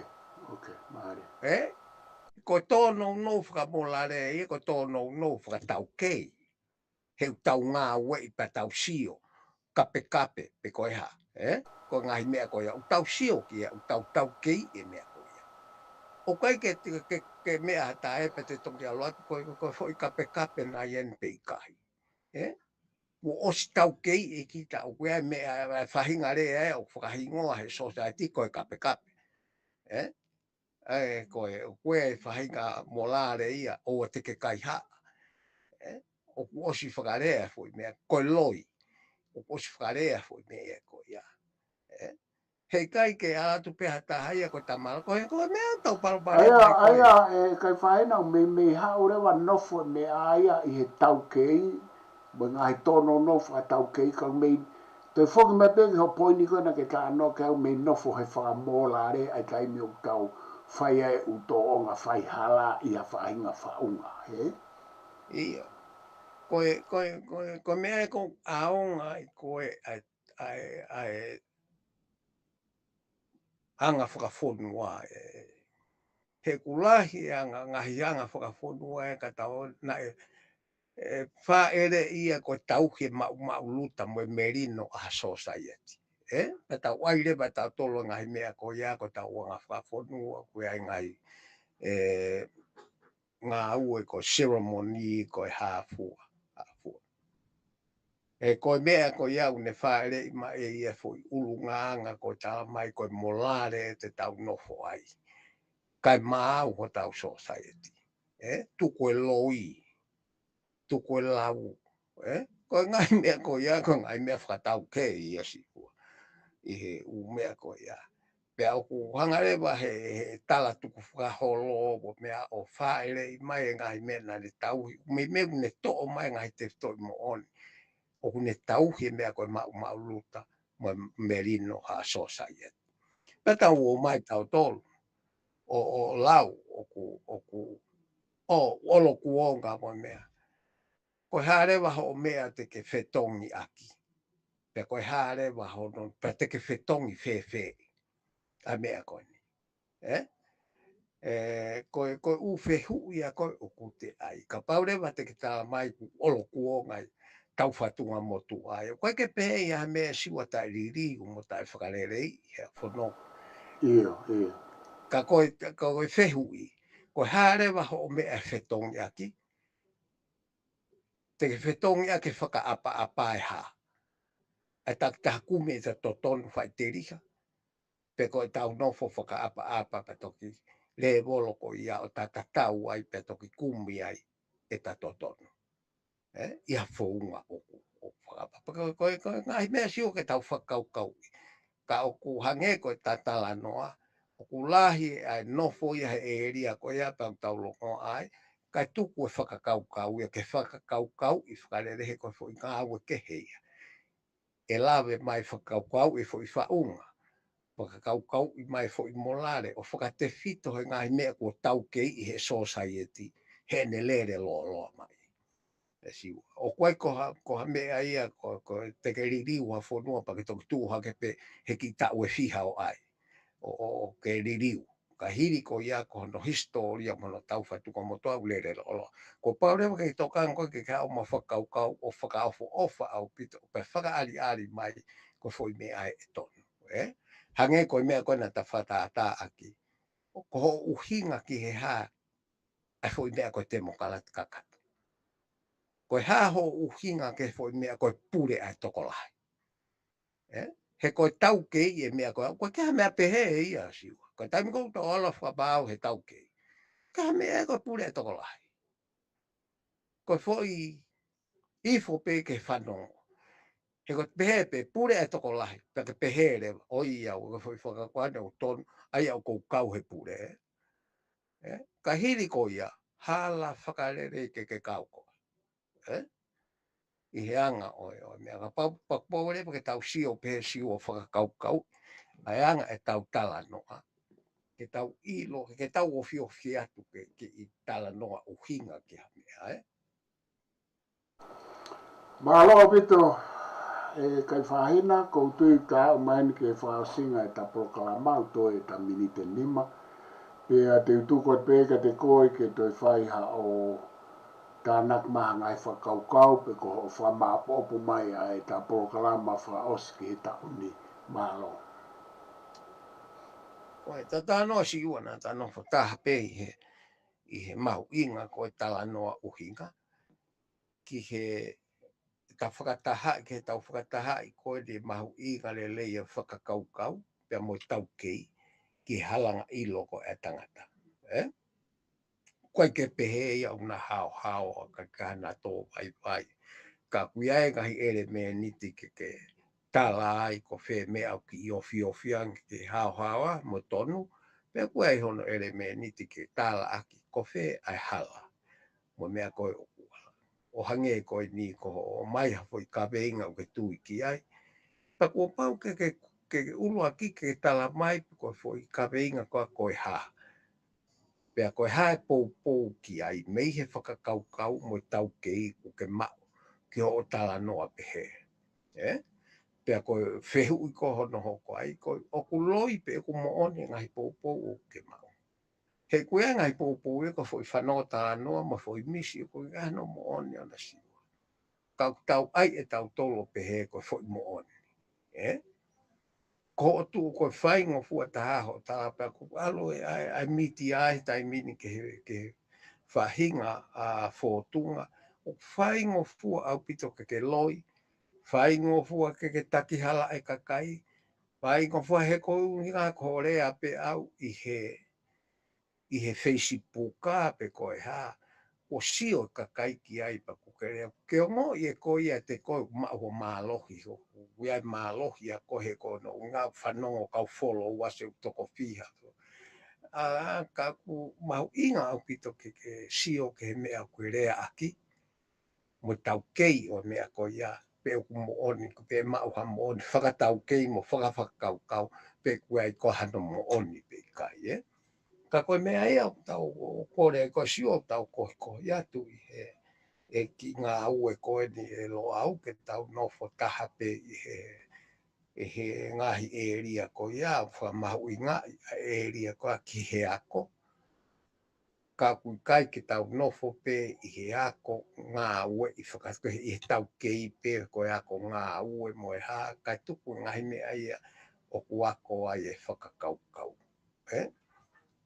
ok, mālie. Ē? Ko e tōnounou fakamolale ia, ko e tōnounou fakataukei. He ʻoku tau ngāueʻi pea tau sio, kapekape, pe ko e hā, ē? Ko e ngaahi meʻa ko ia, ʻoku tau sio ki ai, ʻoku tau taukei e meʻa ko ia. ʻOku ʻikai ke, ke, ke, ke meʻa ha taha ē pea te toki ʻalu atu, ko e, ko e foʻi kapekape nai eni pe ʻikai. Ē? Kuo ʻosi taukei ʻe kita, ʻoku ʻi ai meʻa, ʻa e faʻahinga lea ē, ʻoku fakahingoa he society ko e kapekape. Ē? ʻA e, ko e, ʻoku ʻi ai e faʻahinga molale ia, ʻoua te ke kaihaʻa. Ē? ʻOku ʻosi fakalea e foʻi meʻa, ko e loi. ʻOku ʻosi fakalea e foʻi meʻa ko ia. Ē? He ʻikai ke ʻalu atu pē ha taha ia ko e tamala, ko e, ko e meʻa tau palopalema ʻA ia, ai ko ē. ʻA ia, ē, Kaifahina, mei, mei haʻu leva nofo e meʻa ia ʻi he taukei, mo e ngaahi tōnounou fakataukei ka mei, toe foki mai pē ki hoʻo poini ko ē naʻa ke talanoa ki ai mei nofo he fakamolale ʻa e taimi ʻoku tau fai ai ʻū tōʻonga faihala ʻi ha faʻahinga faʻunga, ē? ʻIo. Ko e, ko e, ko e, ko e meʻa ē ʻoku ʻaonga ai ko ē ʻa e, ʻa e, ʻa e anga fakafonua, ē. He ʻoku lahi e anga, ngaahi anga fakafonua ē ka tau naʻe, ē, fāʻele ia ko e tauhi e maʻumaʻuluta mo e melino ʻa ha society. Ē? Pea tau ʻai leva tautolu e ngaahi meʻa ko ia ko e tau anga fakafonua, ko e ʻai ngaahi, ē, ngāue ko e ceremony, ko e hā fua, hā fua. He ko e meʻa ko ia ʻoku ne fāʻeleʻi mai ʻe ia e foʻi ʻulungaanga ko e tala mai ko e molale ʻe te tau nofo ai. Kae maau hotau society. ʻE, tuku e loi, tuku e lau. ʻE, ko e ngaahi meʻa ko ia, ko e ngaahi meʻa fakataukei ia Siua. ʻI he ʻū meʻa ko ia. Pea ʻoku hanga leva he, he tala tukufakaholo, ʻo meʻa ʻo fāʻeleʻi mai e ngaahi meʻa naʻa ne tauhi, meimei ʻoku ne toʻo mai e ngaahi tefitoʻi moʻoni. ʻOku ne tauhi e meʻa ko e maʻumaʻuluta, mo e melino ha society. Pea tau ō mai tautolu, ʻo, ʻo lau, ʻoku, ʻoku, ʻo, ʻolokuonga mo e meʻa. Ko e hā leva hoʻo meʻa te ke fetongi ʻaki. Pea ko e hā leva hono, pea te ke fetongi fēfē. ʻA e meʻa ko eni. ʻE? ʻE, ko e, ko e ʻū fehuʻi ia ko ē ʻoku te ʻai. Kapau leva te ke tala mai ʻoku ʻolokuonga ʻi tau fatunga motuʻa ai. ʻOku ʻikai ke pehē ia ha meʻa Siua taʻeliliu mo taʻefakalelei he fononga. ʻIo, ʻio. Ka ko e, ka ko e fehuʻi. Ko e hā leva hoʻo meʻa ʻe fetongi ʻaki. Te ke fetongi ʻaki e fakaʻapaʻapa ʻe hā. ʻE takitaha kumi ʻeta totonu faʻiteliha. Pe ko ʻetau nofo fakaʻapaʻapa pea toki lēvolo ko ia ʻo tatatau ai pea toki kumi ai ʻeta totonu. ʻE, ʻi ha founga ʻoku, ʻoku fakaʻapaʻapa. Ko e, ko e, ko e ngaahi meʻa Siua ke tau fakakaukauʻi. Ka ʻoku hangē ko ʻeta talanoa, ʻoku lahi ʻa e nofo ia he ʻēlia ko ia pea ʻoku tau longoaʻa ai, kae tuku e fakakaukau ia ke fakakaukauʻi fakalelei he ko e foʻi ngāue kehe ia. ʻE lave mai fakakaukauʻi e foʻi faʻunga. Fakakaukauʻi mai e foʻi molale, ʻo fakatefito he ngaahi meʻa kuo taukei ʻi he society, heʻene lele lōloa mai. ʻE Siua. ʻOku ʻikai ko ha, ko ha meʻa ia, ko, ko e te ke liliu ha fonua pea ke toki tuʻu hake pē he kiʻi taʻu ʻe fiha ʻo ʻai. ʻO, ʻo, ʻo ke liliu. Ka hili ko ia ko hono hisitōlia mo hono tau fatunga motuʻa ʻoku lele lōloa. Kuo pau leva ke tokanga koe ke ke haʻu mo e fakakaukau ʻo fakaʻofoʻofa ʻaupito, pea fakaʻaliʻali mai ko e foʻi meʻa ʻe tonu. ʻE? Hangē ko e meʻa ko ē naʻa ta fakatātā ʻaki. ʻO ko hoʻo ʻuhinga ki he hā ʻa e foʻi meʻa ko e temokalati kakato. Ko e hā hoʻo ʻuhinga ki he foʻi meʻa ko e pule ʻa e tokolahi. ʻE? He ko e taukei e meʻa ko ē, ʻoku ʻikai ke ha meʻa pehē ia Siua. Ko e taimi ʻoku tau ʻalu fakapapau he taukei. ʻIkai ha meʻa ko e pule ʻa e tokolahi. Ko e foʻi ifo pē ke fanongo. He ko e pehē pē pule ʻa e tokolahi, pea ke pehē leva, ʻoiauē, ko e foʻi fakakaukau ʻoku tonu, ʻa ia ʻoku ou kau he pule. ʻE? Ka hili ko ia, hala fakalelei ke ke kau koe. ʻE? ʻI he anga ʻo e, ʻo e meʻa kapau, kapau leva ke tau sio pē he Siua fakakaukau, ʻa e anga ʻetau talanoa. Ke tau ʻilo, ke tau ofiofi atu ke, ke ʻi talanoa ʻuhinga ki ha meʻa, ʻe? Mālō ʻaupito, ʻe Kaifahina, ʻoku ou tui ka ʻomai ni ke fakaʻosinga ʻeta polokalama, ʻoku toe ʻeta miniti ʻe nima. Pea te u tuku atu pē kiate koe ke toe fai haʻo tānaki mai ha ngaahi fakakaukau, pe ko hoʻo fakamāʻopoʻopo mai ʻa ʻeta polokalama fakaʻosi ki he taʻu ni. Mālō. ʻOi, ta talanoa Siua naʻa ta nofo taha pē ʻi he, ʻi he mahuʻinga ko e talanoa ʻuhinga. Ki he ta fakatahaʻi, ki he tau fakatahaʻi ko eni mahuʻinga lelei ʻa e fakakaukau, pea mo e taukei, ki he halanga ʻilo ko ē ʻa e tangata. ʻE? ʻOku ʻikai ke pehē ia ʻoku na haohaoa, ka ka na tō vaivai. Ka ʻoku ʻi ai e ngaahi ʻelemēniti ke ke tala ai ko fē meʻa ʻoku kiʻi ofiofi ange ke haohaoa mo tonu, pea ʻoku ʻi ai hono ʻelemēniti ke tala ʻaki ko fē ʻa e hala. Mo e meʻa ko ē ʻoku ʻalu. ʻO hangē ko eni ko hoʻo ʻomai ha foʻi kaveinga ʻoku ke tui ki ai. Pea kuo pau ke, ke, ke ʻuluaki ke tala mai ko e foʻi kaveinga ko ē ko e hā. Pea ko e hā e poupou ki ai, mei he fakakaukau mo e taukei ʻoku ke maʻu, ki hoʻo talanoa pehē. ʻE? Pea ko e fehuʻi ko hono hoko ai, ko e ʻoku loi pe ʻoku moʻoni e ngaahi poupou ʻoku ke maʻu. He ʻoku ʻi ai e ngaahi poupou ia ko e foʻi fanongo talanoa mo e foʻi misi ʻoku ʻikai hano moʻoni ʻona Siua. Ka ʻoku tau ʻai ʻe tautolu ʻo pehē ko e foʻi moʻoni. ʻE? Ko hoʻo tuʻu ko e faingofua taha hoʻo tala pea ʻoku ʻalu e ʻai, ʻai miti ai taimi ni ke, ke faʻahinga ʻa fōtunga. ʻOku faingofua ʻaupito ke ke loi, Faingofua ke ke taki hala e kakai, faingofua he ko e ʻuhinga ko e lea pē ʻaʻau ʻi he, ʻi he Facebook pe ko e hā, ʻo sio e kakai ki ai pea ʻoku ke lea, ke ongoʻi ʻe koe ia te koe maʻu hoʻo mālohi, ʻoku ʻi ai e mālohi ʻa koe he ko hono ʻuhinga fanongo kau followers ʻe toko fiha. ʻA, ka ʻoku mahuʻinga ʻaupito ke, ke sio ki he meʻa ʻoku ke leaʻaki, mo e taukei ʻo e meʻa ko ia, pe ʻoku moʻoni, pe maʻu ha moʻoni, fakataukei mo fakafakakaukau, pe ʻoku ʻi ai ko hano moʻoni pe ʻikai, ē? Ka ko e meʻa ia ʻoku tau kole, ko e sio ʻoku tau kohikohi atu ʻi he, e kiʻi ngāue ko eni ʻe Loʻau ke tau nofo taha pē ʻi he, ʻi he ngaahi ʻēlia ko ia, fakamahuʻingaʻi ʻa e ʻēlia ko ia ki he ako. Ka ʻoku ʻikai ke tau nofo pē ʻi he ako ngāueʻi fakakehe ʻi he taukei pē ko e ako ngāue mo e hā, kae tuku e ngaahi meʻa ia ʻoku ako ai e fakakaukau. Ē?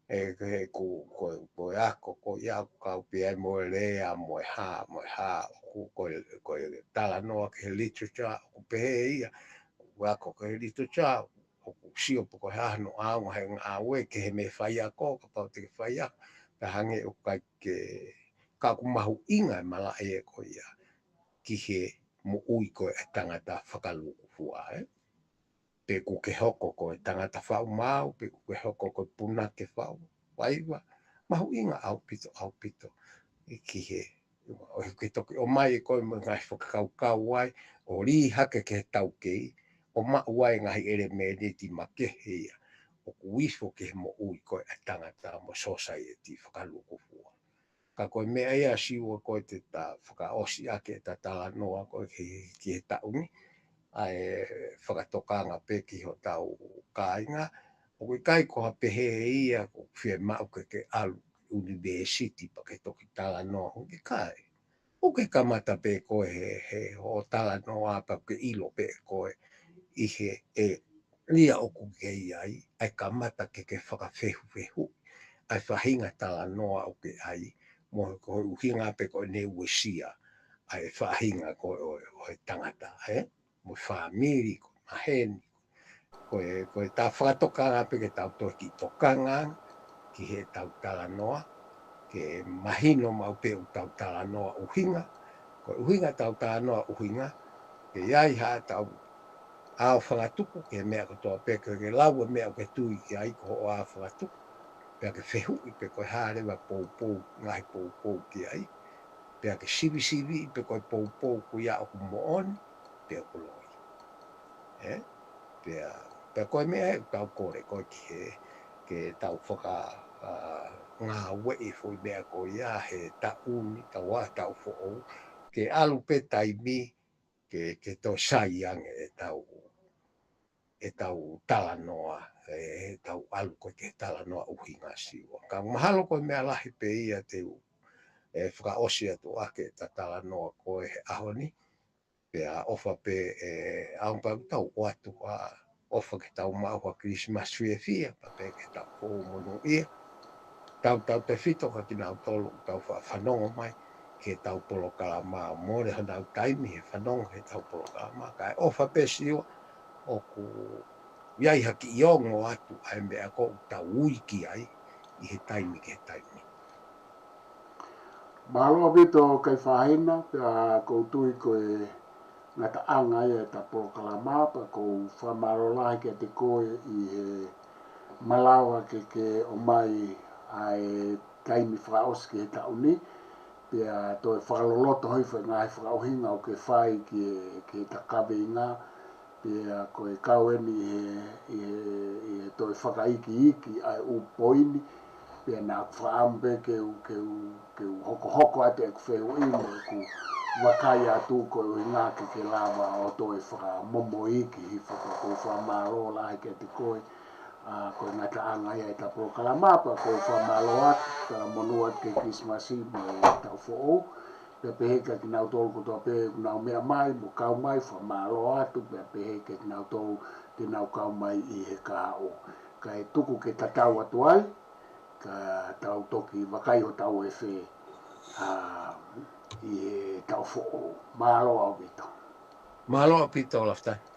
ʻE, he ko, ko, ko e ako ko ia ʻoku kau pē ai mo e lea, mo e hā, mo e hā, ʻoku ko e, ko e talanoa ki he literature, ʻoku pehē ia, ʻoku ako ki he literature, ʻoku sio pe ko e hā hono ʻaonga he ngāue ki he meʻa faiako, kapau te ke faiako, pea hangē ʻoku ʻikai ke, ka ʻoku mahuʻinga e malaʻe ko ia ki he moʻui ko e tangata fakalūkufua, ē? Pe ʻoku ke hoko ko e tangata faʻu maau, pe ʻoku ke hoko ko e punake faʻu faiva, mahuʻinga ʻaupito, ʻaupito, ʻi ki he, ʻo ke toki ʻomai ʻe koe mo e ngaahi fakakaukau ai, ʻo lī hake ki he taukei, ʻo maʻu ai e ngaahi ʻelemēniti makehe ia, ʻoku ifo ki he moʻui ko e tangata mo e society fakalūkufua. Ka ko e meʻa ia Siua ko e te ta fakaʻosi ʻaki ʻeta talanoa ko e ki, ki he taʻu ni, ʻa e fakatokanga pē ki hotau kāinga, ʻoku ʻikai ko ha pehē ia ʻoku fiemaʻu ke ke ʻalu ʻunivēsiti pea ke toki talanoa, ʻoku ʻikai. ʻOku ke kamata pē ko e he, he hoʻo talanoa pea ke ʻilo pē ko e ʻi he ʻēlia ʻoku ke ʻi ai, ʻa e kamata ke ke fakafehufehuʻi ʻa e faʻahinga talanoa ʻoku ke ʻai, mo e ko e ʻuhinga pē ko ʻene uesia ʻa e faʻahinga ko ē ʻo, ʻo e tangata, ē? Mo e fāmili, ko e maheni. Ko e, ko e ta fakatokanga pē ke tau toki tokanga ki heʻetau talanoa, ke mahino maʻu pē ʻoku tau talanoa ʻuhinga, ko e ʻuhinga ʻetau talanoa ʻuhinga, ke ʻi ai haʻatau ʻao fakatupu ki he meʻa kotoa pē, ke, ke lau e meʻa ʻoku ke tui ki ai ko hoʻo ʻao fakatupu, pea ke fehuʻi pē ko e hā leva e poupou, ngaahi poupou ki ai, pea ke sivisiviʻi pē ko e poupou ko ia ʻoku moʻoni, pe ʻoku loi. Ē? Pea, pea ko e meʻa ʻoku tau kole ko e ki he, ke tau faka, ʻa, ngāueʻi e foʻi meʻa ko ia he taʻu ni, taʻu ʻa, taʻu foʻou, ke ʻalu pē taimi, ke, ke toe sai ange ʻetau, ʻetau talanoa, ē, ʻetau ʻalu ko e ki he talanoa ʻuhinga Siua. Ka mahalo ko e meʻa lahi pē ia te u, ē, fakaʻosi atu ʻaki ʻeta talanoa ko e he ʻaho ni, pea ʻofa pē, ē, ʻaupito ʻoku tau ʻoatu ʻa, ʻofa ke tau maʻu ha Christmas fiefia, pea pehē ki he taʻu foʻou monūʻia. Tautautefito kia kinautolu ʻoku tau faʻa fanongo mai ki heʻetau polokalama, mole honau taimi he fanongo ki heʻetau polokalama, kae ʻofa pē Siua ʻoku ʻi ai ha kiʻi ongo atu ʻa e meʻa ko ē ʻoku tau ui ki ai ʻi he taimi ki he taimi. Mālō ʻaupito Kaifahina, pea ʻoku ou tui ko e ngataʻanga ia ʻeta polokalama, pea ʻoku ou fakamālō lahi kiate koe ʻi he malava ke ke ʻomai ʻa e taimi fakaʻosi ki he taʻu ni, pea toe fakaloloto hifo e ngaahi fakaʻuhinga ʻoku ke fai ki he, ki heʻeta kaveinga, pea ko e kau eni ʻi he, ʻi he, ʻi he toe fakaikiiki ʻa e ʻū poini, pea naʻa ku fakaʻamu pē ke u, ke u, ke u hokohoko atu ʻeku fehuʻi mo ʻeku vakai atu ko e ʻuhinga ke ke lava ʻo toe fakamomoiʻi hifo. Pea ʻoku ou fakamālō lahi kiate koe, ʻa, ko e ngataʻanga ia ʻeta polokalama, pea ʻoku ou fakamālō atu, talamonū atu ki he Kilisimasi mo e taʻu foʻou, pea pehē kia kinautolu kotoa pē ʻoku nau meʻa mai, mo kau mai, fakamālō atu, pea pehē kia kinautolu te nau kau mai ʻi he kahaʻu. Kae tuku ke tatau atu ai, ka tau toki vakai hotau efe, ʻa, ʻi he taʻu foʻou. Mālō ʻaupito. Mālō ʻaupito, Lafitani.